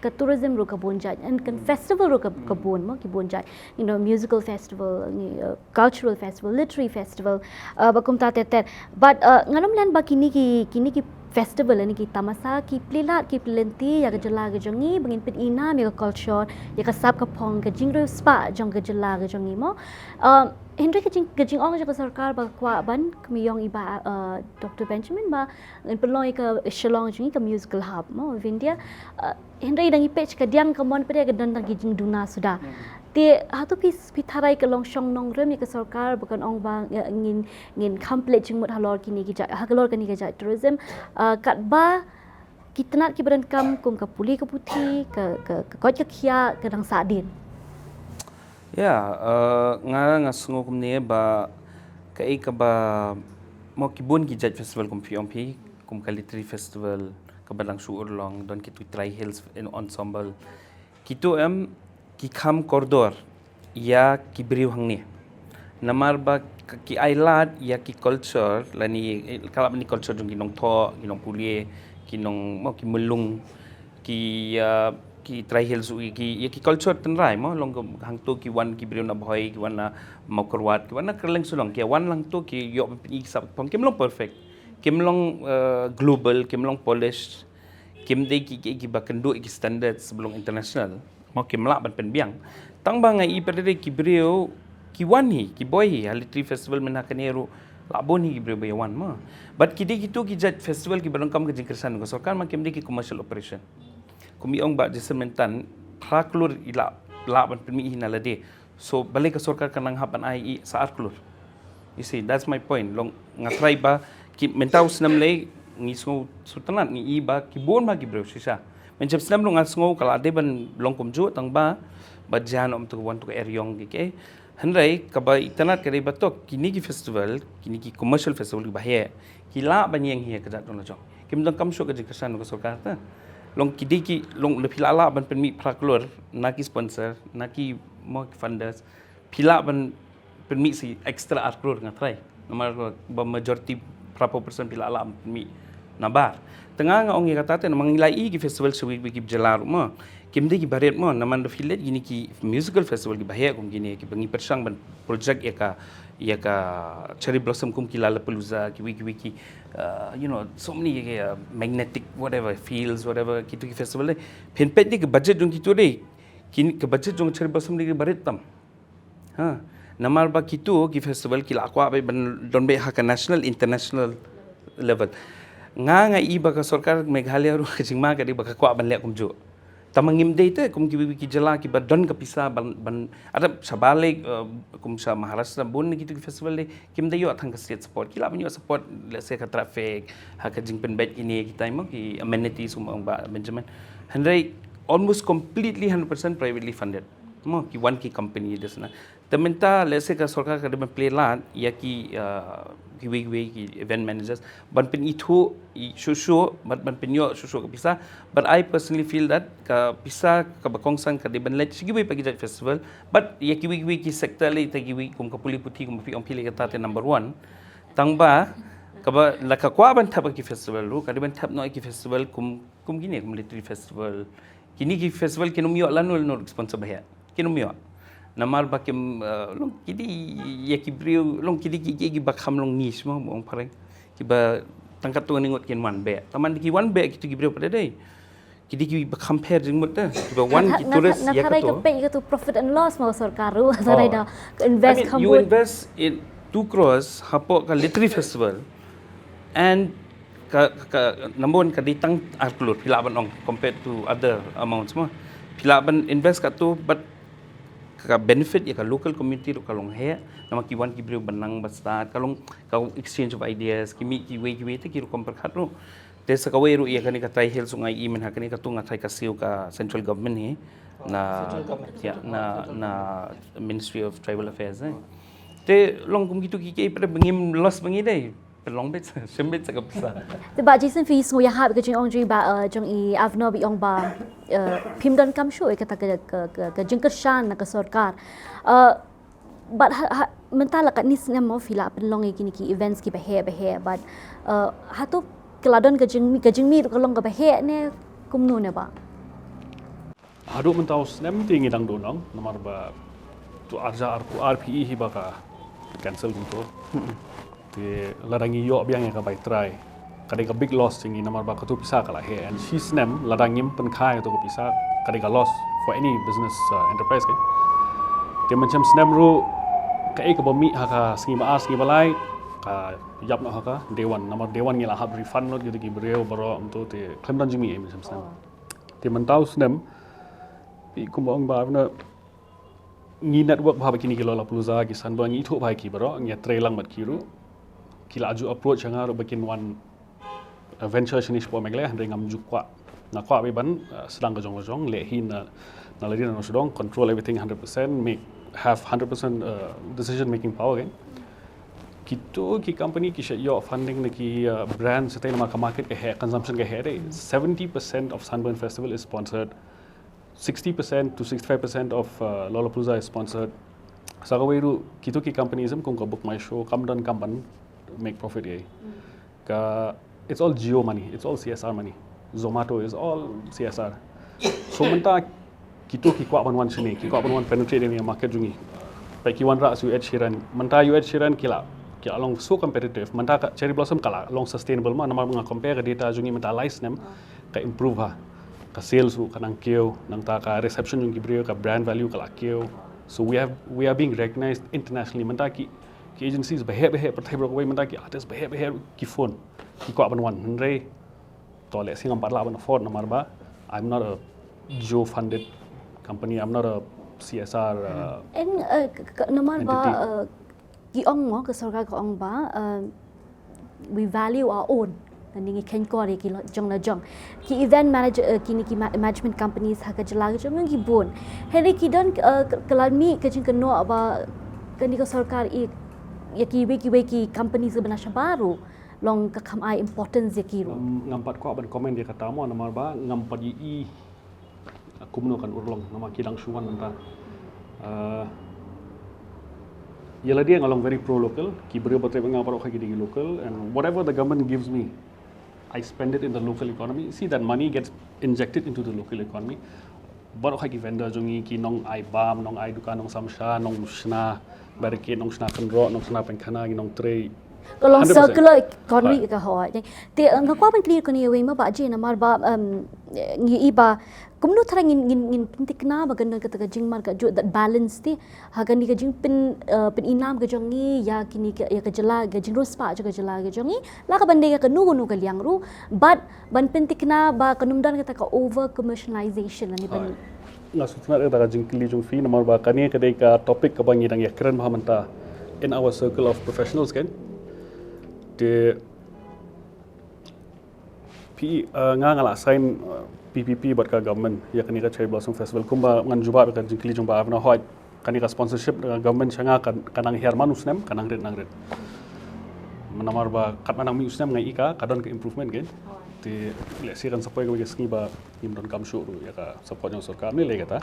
ka tourism ruh ka bun jait, and kan festival ruh ka, ka bun mo, ki bun jait. You know, musical festival, ni, uh, cultural festival, literary festival, uh, ba kumta ter ter. But, uh, ngan ym len ba kine ki, kine ki festival, ne ki tamasa, ki plie lad, ki plie lynti ïa ka jylla ka jong ngi, ba ngin pyni nam ïa ka culture, ïa ka sap ka phong, ka jingriewspah jong ka jylla ka jong ngi mo. Um, hynrei ka jing, ka jingong jong ka sorkar ba kwah ban, kum i ong i Bah, uh, Doctor Benjamin ba ngin pynlong ïa ka Shillong jong ngi ka musical hub mo of India. Uh, hynrei da ngi peit ka diang ka mon pat ka don tang ki jingduna suda. Te hato phi, phi tharai ka long shong nongrim ïa ka sorkar ba kan ong ba, eh, ngin, ngin kham pynleit jingmut halor kine ki jait, halor kane ka jait tourism, uh, katba ki tnat kiba donkam kum ka pule ka puthi, ka, ka, ka koit ka khiah, ka dang sahdien. Ya, eh, nga, nga sngew kumne ba kaei kaba mo ki bun ki jait festival kum phi ong phi, kum ka literary festival kaba dang shu urlong, don kitu Tri Hills Ensemble. Kitu em ki kham kordor ïa ki briew hangne. Namar ba k-, ki ai lad ïa ki culture lane, eh, ka lah ban ïa culture jong ki nongthoh, ki nongpule, ki nong, mo, ki myllung, ki, ah, ki Tri Hills, ki, ïa ki culture tynrai mo, long ka hangto ki wan ki briew na Bhoi, ki wan na Mawkyrwat, ki wan na Kylleng Shillong, ki wan lang to ki ïoh ban pyni ki sap phong, kim long perfect, kim long, eh, global, kim long polished, kim dei ki, ki, kiba kynduh ïa ki standards ba long international. Mo kim lah ban pynbiang. Tang ba nga i pat de ki briew ki wan hi, ki boi hi ha literary festival mynta kane ruh, La bun hi ki briew ba ïa wan mo. But ki dei kitu ki jait festival kiba donkam ka jingkyrshan ka sorkar, ma kim dei ki commercial operation. Kum i ong Bah Jason mynta, phra klur i lah, lah ban pynmih hi na lade. So balei ka sorkar ka nang hap ban ai i sa ar klur. You see, that's my point. Long nga try ba ki mynta u snem lei ngi sngew sngewtynnat ngi i ba ki bun ba ki briew shisha. Mynshem snem long nga sngew ka la dei ban long kumjuh tang ba ba jan om tu wan tu ka eriong ki ke. Hynrei kaba itynnat ka dei ba tok kini ki festival, kini ki commercial festival kiba heh, ki lah ban ïeng hi ka jat jong la jong. Kim donkam shuh ka jingkyrshan ka sorkar ta. Long ki dei ki long le phi la lah ban pynmih phra klur na ki sponsor, na ki mo ki funders. Phi lah ban pynmih si extra ar klur nga try. Namar ba majority phra phew percent phi lah lah ban pynmih na bar. Te nga nga ong ïa kata te namar ngi la i ki festival sha kiwei kiwei ki jylla ruh mo. Kim dei kiba rit mo, namar da phi leit kini ki musical festival kiba heh kum kini kiba ngi pyrshang ban project ïa ka, ïa ka Cherry Blossom kum ki Lollapalooza, kiwei kiwei ki, uh, you know, so many, uh, magnetic whatever fields, whatever, kitu ki festival dei. Phin peit dei ka budget jong kitu dei. Kini ka budget jong Cherry Blossom dei kiba rit tam. Ha, namar ba kitu ki festival ki la kwah beit ban don beit ha ka national, international level. Nga nga i ba ka sorkar Meghalaya ruh ka jingma ka dei ba ka kwah ban leh kumjuh. Tangba ngim dei te kum kiwei kiwei ki jylla kiba don ka pisa ban, ban, ada sha balei, eh, kum sha Maharashtra bun kitu ki festival dei, kim dei ïoh tang ka state support, ki lah ban ïoh support, let's say ka traffic, ha ka jingpynbeit kine kita mo ki amenities kum ong Bah Benjamin. Hynrei almost completely hundred percent privately funded. Mo ki wan ki company de sna. Te mynta let's say ka sorkar ka dei ban plie lad ïa ki, uh, kiwei kiwei ki event managers ban pynithuh shuh shuh, ban, ban pynïoh shuh shuh ka pisa. But I personally feel that ka pisa kaba kongsan ka dei ban leit sha kiwei pat ki jait festival. But ïa kiwei kiwei ki sector lei te kiwei kum ka pule puthi kum phi ong phi lei kata te number one. Tangba kaba la ka kwah ban thep ïa ki festival ruh ka dei ban thep noh ïa ki festival kum, kum kine kum literary festival. Kini ki festival kin ym ïoh lano lano sponsor ba heh. Kin ym ïoh. Namar ba kim, eh, long ki dei ïa ki briew, long ki dei ki, ki, kiba kham long niche mo, mo ong phareng. Kiba tang katto katne ngut kin wan beh. Tangba ki wan beh kitu ki briew pat de. Ki dei kiba kham pher jingmut de. Kiba wan ki tourist ïa katto. Peit ïa katu profit and loss mo sorkar ruh. Tharai da ka invest kham mut. I mean, you invest in two crores hapoh ka literary festival. And ka, ka, ka number one ka dei tang ar klur phi lah ban ong compared to other amounts mo. Phi lah ban invest katto, but ka benefit ïa ka local community ruh ka long heh. Namar ki wan ki briew ban nang ban stad, ka long ka exchange of ideas, ki mih kiwei kiwei te ki rukom pyrkhat ruh. Te sa kawei ruh ïa kane ka Tri Hills ruh nga i mynha kane katu nga tharai ka siew ka central government hi. Na, ïa, na, na Ministry of Tribal Affairs eh. Te long kum kitu ki ki pyrkhat ba ngim loss ba ngi dei. Pynlong beit, shim beit sa ka pisa. Te Bah Jason phi sngew ïahap ka jingong jong i Bah, eh, jong i Avner ba i ong ba, eh, phim donkam shuh ïa kata ka, ka, ka, ka jingkyrshan na ka sorkar. Eh, bad ha, ha, mynta la katne snem mo phi la pynlong ïa kine ki events kiba heh ba heh bad, eh, hato ka la don ka jingmih, ka jingmih ruh ka long kaba heh ne kumno ne Bah? Haduh mynta u snem te ngi dang duh nong namar ba tu arja ar ku ar phi hi ba ka cancel kumto. Te lada ngi ïoh biang ïa ka bai trai ka dei ka big loss ïa ngi namar ba katu pisa ka la heh and shi snem lada ngim pynkha ïa katu ka pisa ka dei ka loss for any business, uh, enterprise ke. Te mynshem snem ruh kaei kaba mih ha ka sngi ba ar sngi ba lai ka ïap noh ha ka day one namar day one ngi la hap refund lut ïa ki briew baroh kumto te khlem don jingmih ïa mynshem snem. Te mynta u snem i kumba ong ba na ngi network bha bad kine ki Lollapalooza ki Sunburn ngi ithuh bha ïa ki baroh ngi ïatrei lang bad ki ruh. Ki la ju approach ïa nga ruh ba kin wan, uh, venture shane shapoh Meghalaya hynrei ngam ju kwah. Nga kwah beit ban, uh, sdang ka jong ka jong leh hi na, na lade na nongshong shnong, control everything hundred percent, make, have hundred percent, uh, decision making power kan. Kito ki company ki shait ïoh funding na ki, uh, brand shatei namar ka market ka heh, consumption ka heh dei. Seventy percent of Sunburn Festival is sponsored. Sixty percent to sixty-five percent of, uh, Lollapalooza is sponsored. Sa kawei ruh kito ki companies em kum ka Book My Show kam don kam ban make profit ïa. Ka, it's all Jio money, it's all C S R money. Zomato is all C S R. So mynta kito ki kwah ban wan shane, ki kwah ban wan penetrate ïa market jong ngi. Peit ki wanrah sha u Ed Sheeran. Mynta u Ed Sheeran ki la, ki la long so competitive. Mynta ka Cherry Blossom ka la long sustainable ma namar nga compare ka data jong ngi mynta lai snem ka improve ha. Ka sales ruh ka nang kiew, nangta ka reception jong ki briew, ka brand value ka la kiew. So we have, we are being recognized internationally. Mynta ki, Ki agencies ba heh ba heh pyrthei baroh kawei mynta, ki artist ba heh ba heh ki phone, ki kwah ban wan, hynrei to lehse ngam pat lah ban afford namar ba I'm not a Joe funded company, I'm not a C S R. Uh, En uh, k- k- namar ba Entity. Uh, ki ong mo, ka sorkar ka ong ba uh, we value our own. Ngi ngi khein kor ïa ki la jong la jong. Ki event manager uh, kini ki ma- management companies ha ka jylla ka jong ngi bun. Hynrei ki don uh, ka- ka la mih ka jingkynnoh ba kani ka sorkar i ïa kiwei kiwei ki companies ba na shabar ruh long ka kham ai importance ïa ki ruh. Ngam, ngam pat kwah ban comment ïa kata mo namar ba ngam pat ïohi kumno kan urlong namar ki dang shu wan mynta. Uh, ïa lade nga long very pro local, ki briew ba trei bad nga baroh kawei ki dei ki local, and whatever the government gives me, I spend it in the local economy. See, that money gets injected into the local economy. Baroh kawei ki vendor jong ngi, ki nong ai bam, nong ai dukan, nong samsha, nong shna barricade, nong shna kynroh, nong shna pengkhana, ki nong trei. Ka long Hundred percent. Circular economy Right. Ka hoi. Te uh, nga kwah ban kylli kane ïa wei ma Bah Jay namar ba um, ngi i ba kumno tara ngin ngin ngin pyntikna ba kan don kata ka jingmar ka jut, that balance te ha kani ka jingpyn uh, pyn inam ka jong ngi ïa kini ka ïa ka jylla, ka jingriewspah jong ka jylla ka jong ngi, la ka ban dei ka kano kano ka liang ruh, bad ban pyntikna ba kan ym don kata ka over commercialization lane ban. Nga sngewtynnat ïa kata ka jingkylli jong phi namar ba kane ka dei ka topic kaba ngi dang ïakren bha mynta in our circle of professionals, kan. Te phi uh, nga nga la sign uh, P P P bad ka government ïa kane ka Cherry Blossom Festival, kumba ngan jubab ïa ka jingkylli jong Bah Avna, hoi, kane ka sponsorship uh, government sha nga ka, ka nang hiar man u snem, ka nang rit nang rit. Namar ba katba nang mih u snem nga i ka ka don ka improvement, kan. Te lehse kan sa poi kawei ka sngi ba ngim don kam shuh ruh ïa ka support jong sorkar, ne lei kata.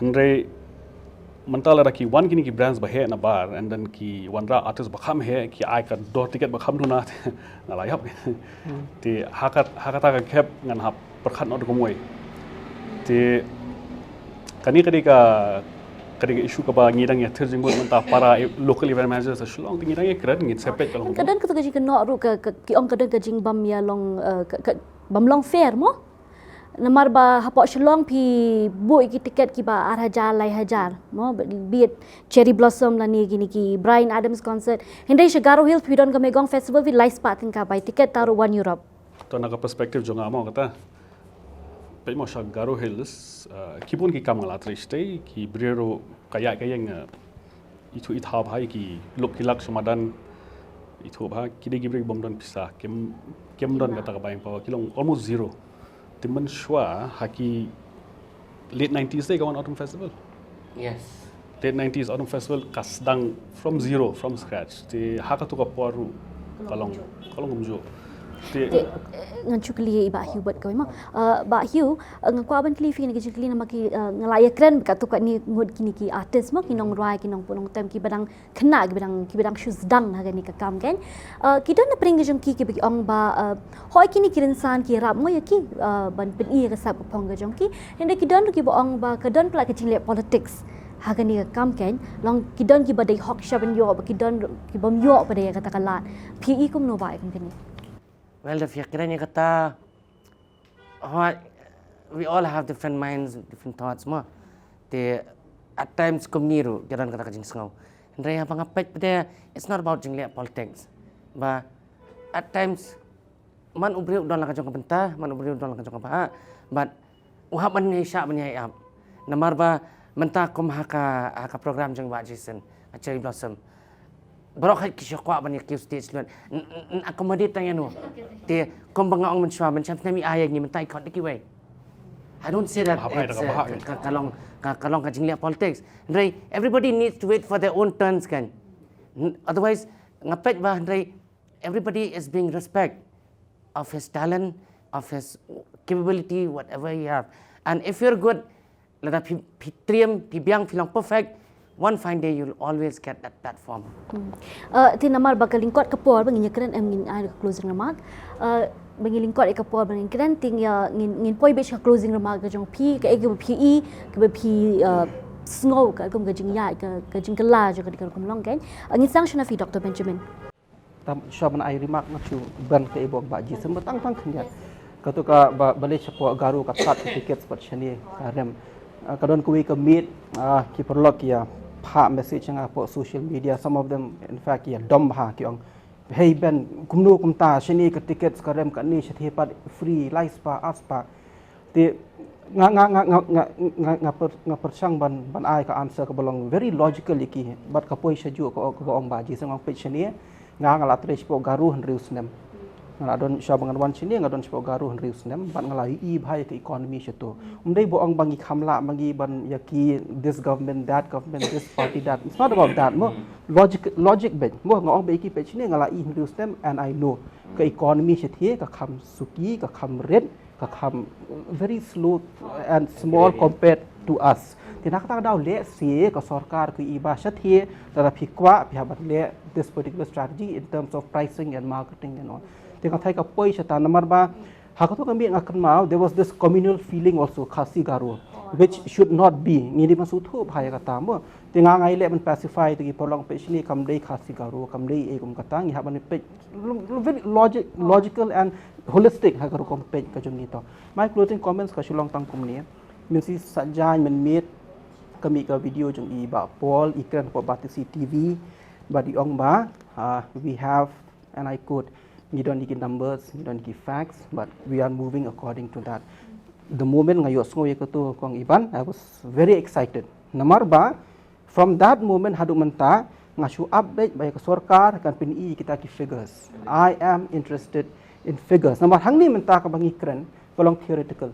Hynrei mynta lada ki wan kine ki brands ba heh na bar and then ki wanrah artist ba kham heh, ki ai ka dor tiket ba kham duna, nga la ïap. Te ha ka, ha kata ka khep ngan hap pyrkhat noh da kumwei. Te kane ka dei ka, ka dei ka issue kaba ngi dang ïathir jingmut mynta para e- local event managers ha Shillong, te ngi dang ïakren, ngin sa peit ka long. Ka don kata ka jingkynnoh ruh ka, ka ki ong ka don ka jingbam ïa long uh, ka, ka bam long fair mo. Namar ba hapoh Shillong phi buh ïa ki tiket kiba ar hajar lai hajar mo, be it Cherry Blossom lane kine ki Bryan Adams concert. Hynrei sha Garo Hills phi don ka Megong Festival phi lai spah tyngka bai tiket, ta ruh one Europe. To na ka perspective jong nga mo kata. Peit mo sha Garo Hills, uh, ki bun ki kam nga la trei shatei, ki briew ruh ka ïaid ka ïeng, uh, ithuh ithaw bha, ki lok ki lak sha madan, ithuh bha, ki dei ki briew ki bym don pisa, kim, kim don kata ka buying power, ki long almost zero. Te mynshuwa ha ki late nineties te ka wan Autumn Festival. Yes. Late nineties Autumn Festival ka sdang from zero, from scratch. Te ha katu ka por ruh ka long, ka long kumjuh. Te Te, eh, ngan shu kylli ïa i Bah Hugh bad kawei mo. Uh, Bah Hugh, uh, nga kwah ban kylli phi kane ka jingkylli namar ki uh, nga la ïakren bad katto katne ngut kine ki artist mo, ki nongrwai, ki nongpynlong tem, kiba dang khynnah, kiba dang, kiba dang shu sdang ha kane ka kam, kan. Uh, ki don na pdeng ka jong ki kiba ki ong ba uh, hoi kine ki rynsan ki rap mo ïa ki uh, ban pyni ïa ka sap ka phong ka jong ki. Hynrei ki don ruh kiba ong ba ka don palat ka jingleh politics ha kane ka kam, kan. Long ki don kiba dei hok sha ban ïoh, ba ki don ruh ki bym ïoh pat de ïa kata ka lad. Phi i kumno Bah ïa kane? Well, da phi ïakren ïa kata, hoi, we all have different minds, different thoughts mo. Te at times kumne ruh ki don kata ka jingsngew. Hynrei haba nga peit pat de, it's not about jingleh politics. Ba at times man u briew u don la ka jong ka bynta, man u briew u don la ka jong ka bah, but u hap ban ïaishah ban ïaïap. Namar ba mynta kum ha ka, ha ka program jong Bah Jason, ka Cherry Blossom, baroh hi ki shu kwah ban ïa kiew stage lut. N- n- n- accommodate tang ïano. Te kum ba nga ong mynshuwa, mynshem snem i ai ïa ngi, mynta i khot da kiwei. I don't say that. Hap ai da It's, ka uh, bah, ka, ka, ka long, ka, ka long ka jingleh politics. Hynrei everybody needs to wait for their own turns, kan. N- Otherwise nga peit ba hynrei everybody is being respect of his talent, of his capability, whatever he have. And if you're good, lada phi, phi triem, phi biang, phi long perfect, one fine day you'll always get that platform. Uh, te namar ba ka lyngkot ka por ba ngin ïakren, em, ngin ai ka closing remark. Uh, ba ngin lyngkot ïa ka por ba ngin kren, te ngin, ngin poi beit sha ka closing remark ka jong phi, kaei kaba phi i, kaba phi uh, sngew ka kum ka jingïaid, ka, ka jingkylla jong ka dei ka rukom long, kan. Uh, ngin sdang shwa na phi Doctor Benjamin. Tam shuwa ban ai remark nga shu ban kaei ba ong Bah Jason ba tang tang khyndiat. Kato kaba balei shapoh Garo ka sat ka ticket pat shane ka rem. Ah, ka don kawei ka miet, ah, ki paralok ïa phah message nga hapoh social media, some of them in fact ïa dom bha ki ong, "Hei Ben, kumno kumta, shane ka tickets ka rem kane, shathie pat free, lai spah, ar spah." Te nga nga nga nga nga nga, nga, per, nga pyrshang ban ban ai ka answer kaba long very logical ïa ki, but ka poi shajuh ka, ka ong ba jingïaseng ong peit shane, nga nga la trei shapoh Garo hynriew snem. Nga la don sha ba ngan wan shane, nga don shapoh Garo hynriew snem, but nga la ïohi bha ïa ka economy shato. Um dei ba ong ba ngi kham lah ma ngi ban ïa ki this government, that government, this party, that. It's not about that mo. Logic, logic beit mo, nga ong ba ïa ki peit shane, nga la ïohi hynriew snem and I know ka economy shathie ka kham suki, ka kham rit, ka kham very slow and small compared to us. Te na kata ka daw lehse ka sorkar ka ïohi ba shathie, lada phi kwah phi hap ban leh this particular strategy in terms of pricing and marketing and all. Te nga tharai ka poi shata namar ba ha kato ka miet nga kynmaw, there was this communal feeling also, Khasi Garo, which should not be. Ngi dei ban sngewthuh bha ïa kata mo. Te nga nga ïaleh ban pacify ïa ki paralok, peit shane, kam dei Khasi Garo, kam dei ei kum kata, ngi hap ban peit very logic, logical and holistic ha ka rukom peit ka jong ngi to. My closing comments ka shu long tang kumne. Mynshisha jaiñ mynmiet ka mih ka video jong i Bah Paul, i kren hapoh Batesi TV, bad i ong ba, ah, we have, and I quote, "Ngi don ïa ki numbers, ngi don ïa ki facts, but we are moving according to that." The moment nga ïohsngew ïa kato, kong Iban, I was very excited. Namar ba from that moment haduh mynta nga shu update ba ïa ka sorkar kan pyni ïa kita ki figures. I am interested in figures. Namar hangne mynta kaba ngi kren ka long theoretical.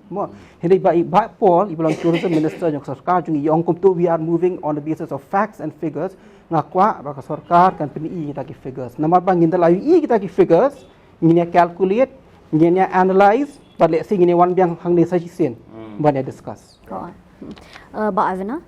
Mo, hynrei ba i Bah Paul, iba long tourism minister jong ka sorkar jong ngi, i ong kumto, "We are moving on the basis of facts and figures." Nga kwah ba ka sorkar kan pyni ïa kita ki figures. Namar ba ngin da la ïohi kita ki figures, ngin ïa calculate, ngin ïa analyze, bad lehse ngin ïa wan biang hangne sa shisien ban ïa discuss. Ko. Uh, Bah Avina?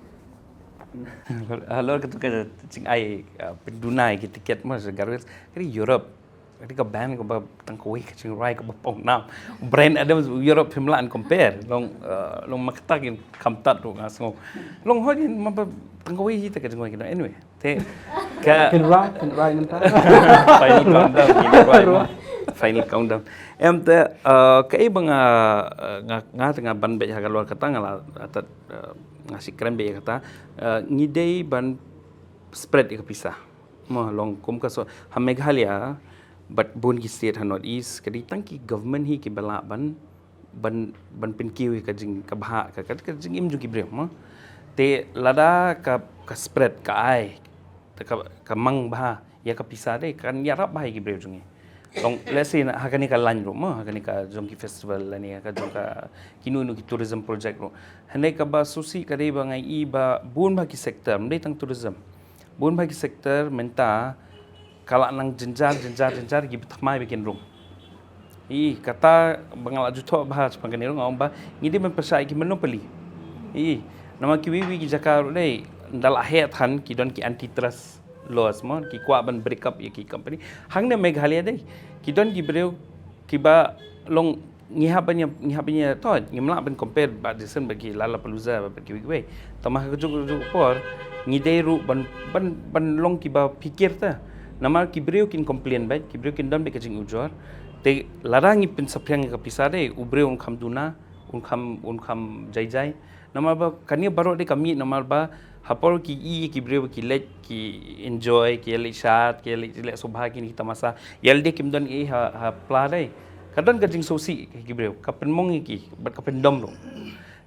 Halor kata ka jingai, uh, pynduna ïa ki tiket mo sha Garo Hills, ka dei Europe. Ka dei ka band kaba tang kawei ka jingrwai kaba pawnam. Bryan Adams, Europe phim lah ban compare. Long, uh, long ma kata kin kham tad ruh nga sngew. Long hoi kin maba tang kawei hi ta ka jingrwai kino. Anyway, te ka Pynrwai, pynrwai mynta. Final countdown, final countdown. Em te, uh, kaei ba nga, uh, nga, nga te nga ban beit ha ka lor kata nga la, uh, tad, uh, nga shu kren beit ïa kata, uh, ngi dei ban spread ïa ka pisa. Mo, long kum ka so, ha Meghalaya bad bun ki state ha North East, ka dei tang ki government hi kiba lah ban, ban, ban pynkiew ïa ka jing, ka bhah, ka, ka, ka jingim jong ki briew mo. Te lada ka, ka spread, ka ai, te ka, ka mang bha ïa ka pisa, te kan ïarap bha ïa ki briew jong ngi. Long, let's say, na, ha kane ka line ruh mo, ha kane ka jong ki festival lane ha ka jong ka kino kino ki tourism project ruh. Hynrei kaba sngewsih ka dei ba nga i ba bun bha ki sector, ym dei tang tourism. Bun bha ki sector mynta ka la nang jynjar, jynjar, jynjar, kiba thymmai ba kin rung. I kata ba nga la ju thoh bha shaphang kane ruh, nga ong ba ngi dei ban pyrshah ïa ki monopoly. I namar kiwei kiwei ki jaka ruh dei, ynda la heh than ki don ki antitrust laws mo, ki kwah ban break up ïa ki company. Hangne Meghalaya dei ki don ki briew kiba long, ngi hap ban ïa, ngi hap ban ïa, to, ngim lah ban compare bad jingïaseng bad ki Lollapalooza bad kiwei kiwei. Tangba ha kajuh kajuh por ngi dei ruh ban, ban, ban long kiba phikir ta. Namar ki briew kin complain bad, ki briew kin don bad ka jingujor. Te lada ngi pynsaphriang ïa ka pisa dei, u briew un kham duna, un kham, un kham jai jai. Namar ba kane baroh dei ka mih namar ba ha por ki i ki briew ki leit ki enjoy, ki leit shad, ki leit, leit sngewbha, kine ki tamasa. Ïa lade kim don ei ha, ha pla dei. Ka don ka jingsngewsih ki briew, ka pynmong ïa ki bad ka pyndom ruh.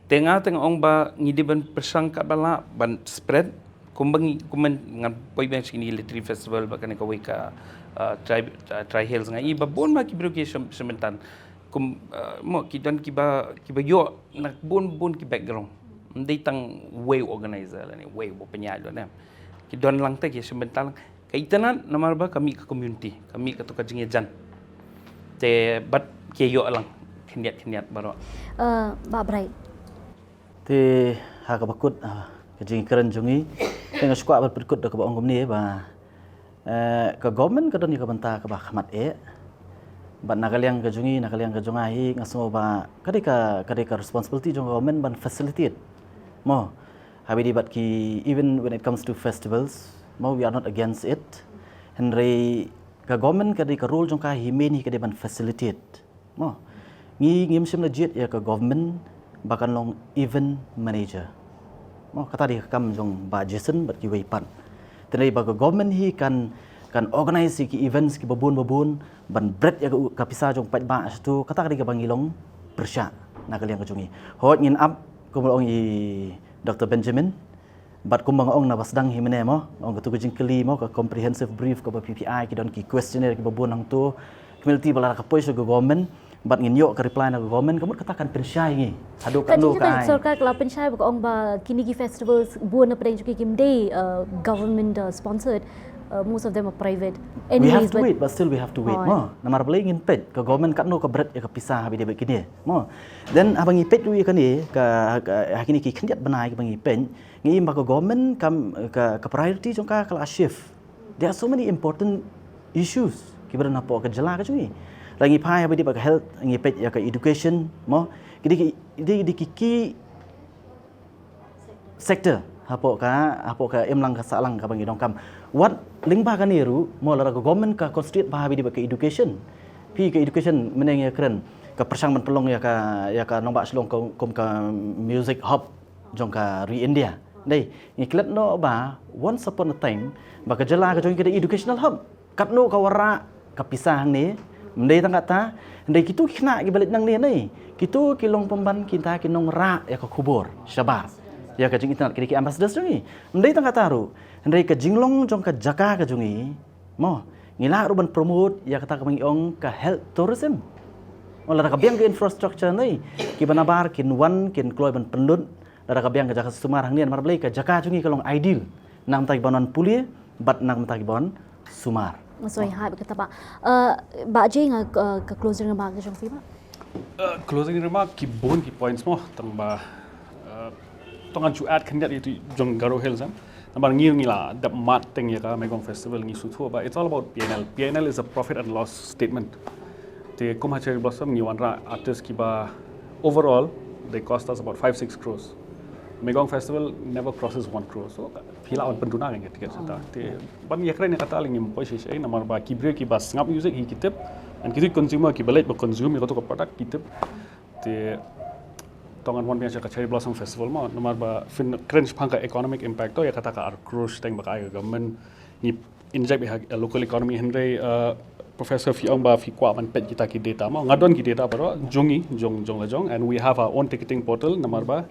Te nga te nga ong ba ngi dei ban pyrshang katba lah ban spread. Kumba ngi, kumba ngan poi biang sha kine ki literary festival bad kane kawei ka, uh, Tri, uh, Tri Hills, nga i ba bun bha ki briew ki shim, shim bynta. Kum, uh, mo, ki don kiba, kiba ïoh na bun bun ki background. Ym dei tang uwei u organizer lane uwei uba pynïaid lane. Ki don lang te ki shim bynta lang. Ka itynnad namar ba ka mih ka community, ka mih kato ka jingïajan. Te bad ki ïoh lang khyndiat khyndiat baroh. Uh, Bah Bright. Te ha kaba kut, ah, ka jingkren jong ngi, te nga shu kwah ban pynkut da kaba ong kumne ba, eh, ka government ka don ïa ka bynta kaba khmat eh. Bad na ka liang ka jong ngi, na ka liang ka jong nga hi, nga sngew ba ka dei ka, ka dei ka responsibility jong ka government ban facilitate. Mo, ha kaba ïadei bad ki, even when it comes to festivals, mo, we are not against it. Hynrei ka government ka dei, ka role jong ka hi main hi ka dei ban facilitate. Mo, ngi ngim shym la jied ïa ka government ba kan long event manager. Mo, kata dei ka kam jong Bah Jason bad kiwei pat. Te dei ba ka government hi kan, kan organize ïa ki events kiba bun ba bun ban bret ïa ka, ka pisa jong paidbah sha tu, kata ka dei kaba ngi long pyrshah na ka liang ka jong ngi. Hooid, ngin ap, kumba ong i Doctor Benjamin, bad kumba nga ong na ba sdang hi mynne mo, ong katu ka jingkylli mo, ka comprehensive brief kaba P P I, ki don ki questionnaire kiba bun hangtu. Kumne te ba lada ka poi sha ka government bad ngin ïoh ka reply na ka government, ka mut kata kan pynshai ngi haduh katno ka ai. Sorkar ka la pynshai ba ka ong ba kine ki festivals bun na pdeng jong ki kim dei, uh, government, uh, sponsored. Uh, most of them are private. We have to wait, but still we have to wait mo. Namar balei ngin peit ka government katno ka bret ïa ka pisa ha ba ïadei bad kine mo. Then haba ngi peit ruh ïa kane ka, ka, ha kine ki khyndiat bnai kiba ngi peit, ngi im ba ka government kam, ka, ka priority jong ka ka la shift. There are so many important issues kiba don hapoh ka jylla ka jong ngi. Lada ngi phai ha ba ïadei bad ka health, ngi peit ïa ka education mo. Ki dei ki, ki dei, ki dei ki key sector hapoh ka, hapoh ka imlang ka sahlang kaba ngi donkam. Wat lyngba kane ruh mo, lada ka government ka concentrate bha ha ba ïadei bad ka education. Phi, ka education mynne ngi kren ka pyrshang ban pynlong ïa ka, ïa ka nongbah Shillong kum, kum ka music hub jong ka ri India. Dei, ngi klet noh ba once upon a time ba ka jylla ka jong ngi ka dei educational hub. Katno ka wanrah ka pisa hangne, ym dei tang kata, hynrei kito ki khynnah kiba leit nangne, ne kito ki long pynban kita ki nongrah ïa ka khubor shabar, ïa ka jingitynnad, kine ki ambassadors jong ngi. Ym dei tang kata ruh, hynrei ka jinglong jong ka jaka ka jong ngi mo, ngi lah ruh ban promote ïa kata kaba ngi ong ka health tourism. Mo, lada ka biang ka infrastructure, ne kiba nabar kin wan, kin kloi ban pynlut. Lada ka biang ka jaka sumar hangne, namar balei ka jaka jong ngi ka long ideal na ka bynta kiba wan pule bad na ka bynta kiba wan sumar. Sngewbha kata ba, uh, Bah Jay, nga, uh, ka closing remark ka jong phi, Bah. Uh, closing remark, ki bun ki points mo, tang ba, uh, tang ngan shu add khyndiat ïa tu jong Garo Hills, em. Namar ngi, ngi la dep mad teng ïa ka Megong Festival, ngi sngewthuh ba it's all about P and L. P and L is a profit and loss statement. Te kum ha Cherry Blossom ngi wanrah artist kiba overall they cost us about five six crores. Megong Festival never crosses one crore. So phi lah ban pynduna ka tiket sata. Te ban ïakren ïa kata lei ngim poi shisha, namar ba ki briew kiba sngap music hi ki tip, and kito ki consumer kiba leit ba consume ïa kato ka product ki tip. Te tang ngan wan biang sha ka Cherry Blossom Festival mo, namar ba phin kren shaphang ka economic impact, to ïa kata ka ar crore shiteng ba ka ai ka government, ngi inject beit ha local economy, hynrei, uh, Professor, phi ong ba phi kwah ban peit kita ki data mo, nga don ki data baroh jong ngi, jong, jong la jong, and we have our own ticketing portal, namar ba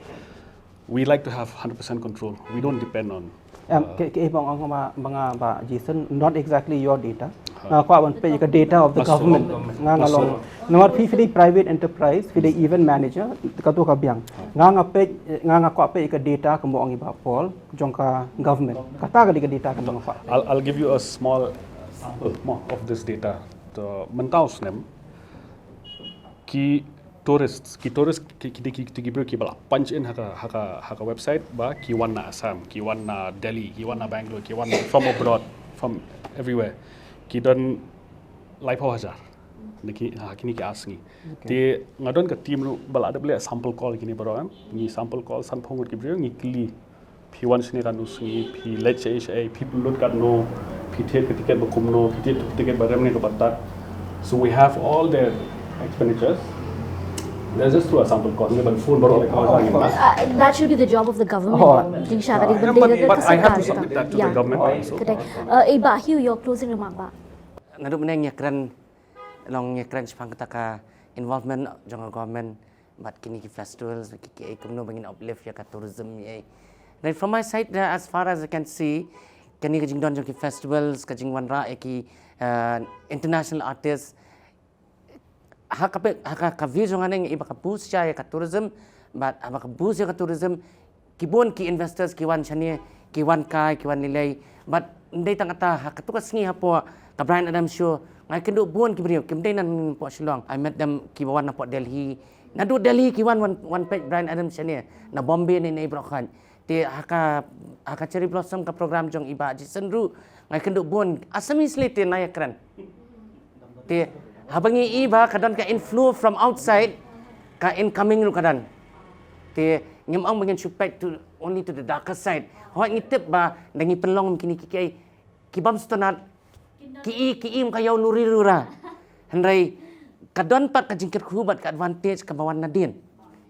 we like to have hundred percent control. We don't depend on, um, uh, ke, ke, ba nga ong, ba nga, Bah Jason, not exactly your data. Nga kwah ban peit ka data of the government. Nga, nga long, namar phi, phi dei private enterprise, phi dei event manager, kato ka biang. Nga, nga peit, nga, nga kwah peit ka data kumba ong i Bah Paul jong ka government. Kata ka dei ka data kaba nga kwah. I'll, I'll give you a small sample mo of this data. To mynta u snem ki tourists, ki tourist, ki, ki, ki, ki, ki briew kiba la punch in ha ka, ha ka, ha ka website ba ki wan na Assam, ki wan na Delhi, ki wan na Bangalore, ki wan from abroad, from everywhere. Ki don laiphew hajar. Niki, ha, kine ki ar sngi. Okay. Te nga don ka team ruh ba la dep leh sample call kine baroh, em. Ngi sample call sanphew ngut ki briew, ngi kylli, phi wan shane katno sngi, phi leit shaei shaei, phi pynlut katno, phi thied ka tiket ba kumno, phi thied ka tiket ba rem ne kaba tad. So we have all their expenditures. Let's just throw a sample call. Ngi ban phone baroh. Uh, that should be the job of the government. Jingshisha ka dei ban dei ka sorkar. But I have to submit that to the government also. Ka dei. Uh, eh, Bah Hugh, your closing remark, Bah. Naduh mynne ngi ïakren, long ngi ïakren shaphang kata ka involvement jong ka government bad kine ki festivals, ki, ki, kumno ba ngin uplift ïa ka tourism, ïa. Then from my side, uh, as far as I can see, kane ka jingdon jong ki festivals, ka jingwanrah ïa ki, uh, international artists, ha ka pe-, ha ka, ka view jong nga ngi i ba ka boost ïa ka tourism, bad ha ba ka boost ïa ka tourism, ki bun ki investors ki wan shane, ki wan kai, ki wan lei lei. Bad ym dei tang kata, ha kato ka sngi hapoh ka Bryan Adams show, nga ïakynduh bun ki briew, kim dei na hapoh Shillong. I met them, kiba wan napoh Delhi. Naduh Delhi ki wan, wan, wan peit Bryan Adams shane, na Bombay ne, ne baroh khat. Te ha ka, ha ka Cherry Blossom ka program jong i Bah Jason ruh, nga ïakynduh bun Assamese lei te na ïakren. Te haba ngi i ba ka don ka inflow from outside, ka incoming ruh ka don. Te ngim ong ba ngin shu peit to, only to the darker side. Hooid, ngi tip ba da ngi pynlong kine ki, ki, ki bym sngewtynnat, ki i, ki i ym ka ïaw luri lura. Hynrei ka don pat ka jingkyrkhu bad ka advantage kaba wan nadien.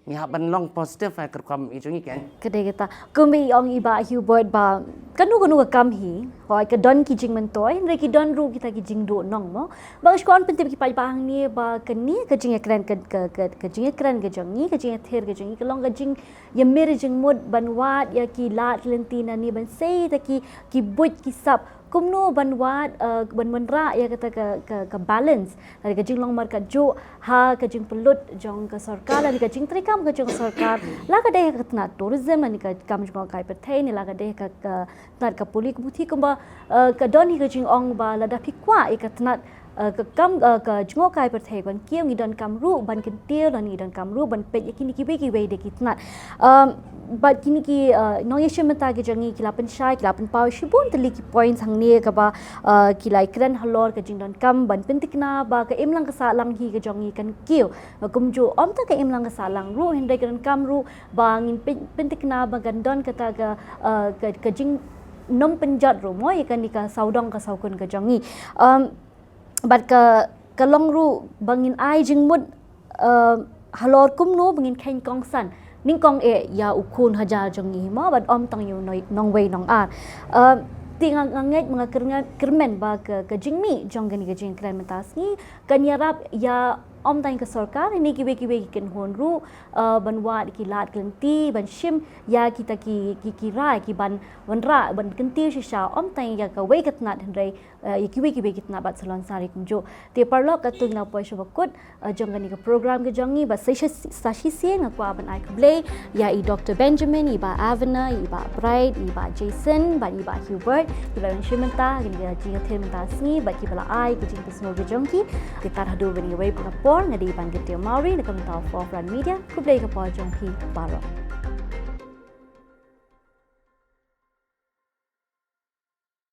Ngi hap ban long positive ha ka rukom i jong ngi, kan. Ka dei kata. Kumba i ong i Bah Hubert ba kano kano ka kam hi, hooid ka don ki jingmyntoi, hynrei ki don ruh kita ki jingduh nong mo. Ba ka shu kwah pyntip ki paidbah hangne ba kane ka jingïakren ka, ka, ka, ka jingïakren ka jong ngi, ka jingïathir ka jong ngi, ka long ka jingïamir jingmut ban wad ïa ki lad ki lynti nangne, ban sei ïa kita ki, ki buit ki sap kumno ban wad, eh, ban wanrah ïa kata ka, ka, ka balance. Lane ka jinglong markatjuh ha ka jingpynlut jong ka sorkar, lane ka jingtreikam ka jong ka sorkar, la ka dei ha ka tnat tourism, lane ka kam jngohkai pyrthei, ne la ka dei ha ka, ka tnat ka pule ka puthi, kumba, eh, ka don hi ka jingong ba lada phi kwah ïa ka tnat, eh, ka kam, eh, ka jngohkai pyrthei ban kiew, ngi donkam ruh ban kyntiew, lane ngi donkam ruh ban peit ïa kine kiwei kiwei de ki tnat. Um, bad kine ki, eh, nongïashim bynta ki jong ngi ki la pynshai, ki la pynpaw shibun tylli ki points hangne kaba, eh, ki la ïakren halor ka jingdonkam ban pynthikna ba ka imlang ka sahlang hi ka jong ngi kan kiew. Ba kumjuh ym tang ka imlang ka sahlang ruh, hynrei ka donkam ruh ba ngin pyn-, pynthikna ba kan don kata ka, eh, ka, ka jingnym pynjot ruh mo ïa kane ka sawdong ka sawkun ka jong ngi. Um, bad ka, ka long ruh ba ngin ai jingmut, eh, halor kumno ba ngin kheiñ kongsan nyngkong eh ïa u khun hajar jong ngi mo, bad ym tang ïa u noi-, nongwei nongar. Eh, te nga, nga ngeit, nga kyrmen, kyrmen ba ka, ka jingmih jong kane ka jingkren mynta sngi kan ïarap ïa ym tang ka sorkar, ne kiwei kiwei ki kynhun ruh, eh, ban wad ki lad ki lynti, ban shim ïa kita ki, ki, ki rai, ki ban wanrah, ban kyntiew shisha ym tang ïa kawei ka tnat, hynrei, eh, ïa kiwei kiwei ki tnat bad salonsar kumjuh. Te paralok, katto ngi la poi sha ba kut, eh, jong kane ka program ka jong ngi, bad sa shi-, sa shisien nga kwah ban ai khublei ïa i Doktor Benjamin, i Bah Avena, i Bah Bright, i Bah Jason, bad i Bah Hubert, kiba la wan shim bynta ha kane ka jingïathir mynta sngi, bad kiba la ai ka jingpynsngew ka jong ki. Te tad haduh ban ïa wei pat ka por, nga dei i Bah Kyntew Mawrie na ka bynta u Four Front Media. Khublei ka por jong phi baroh.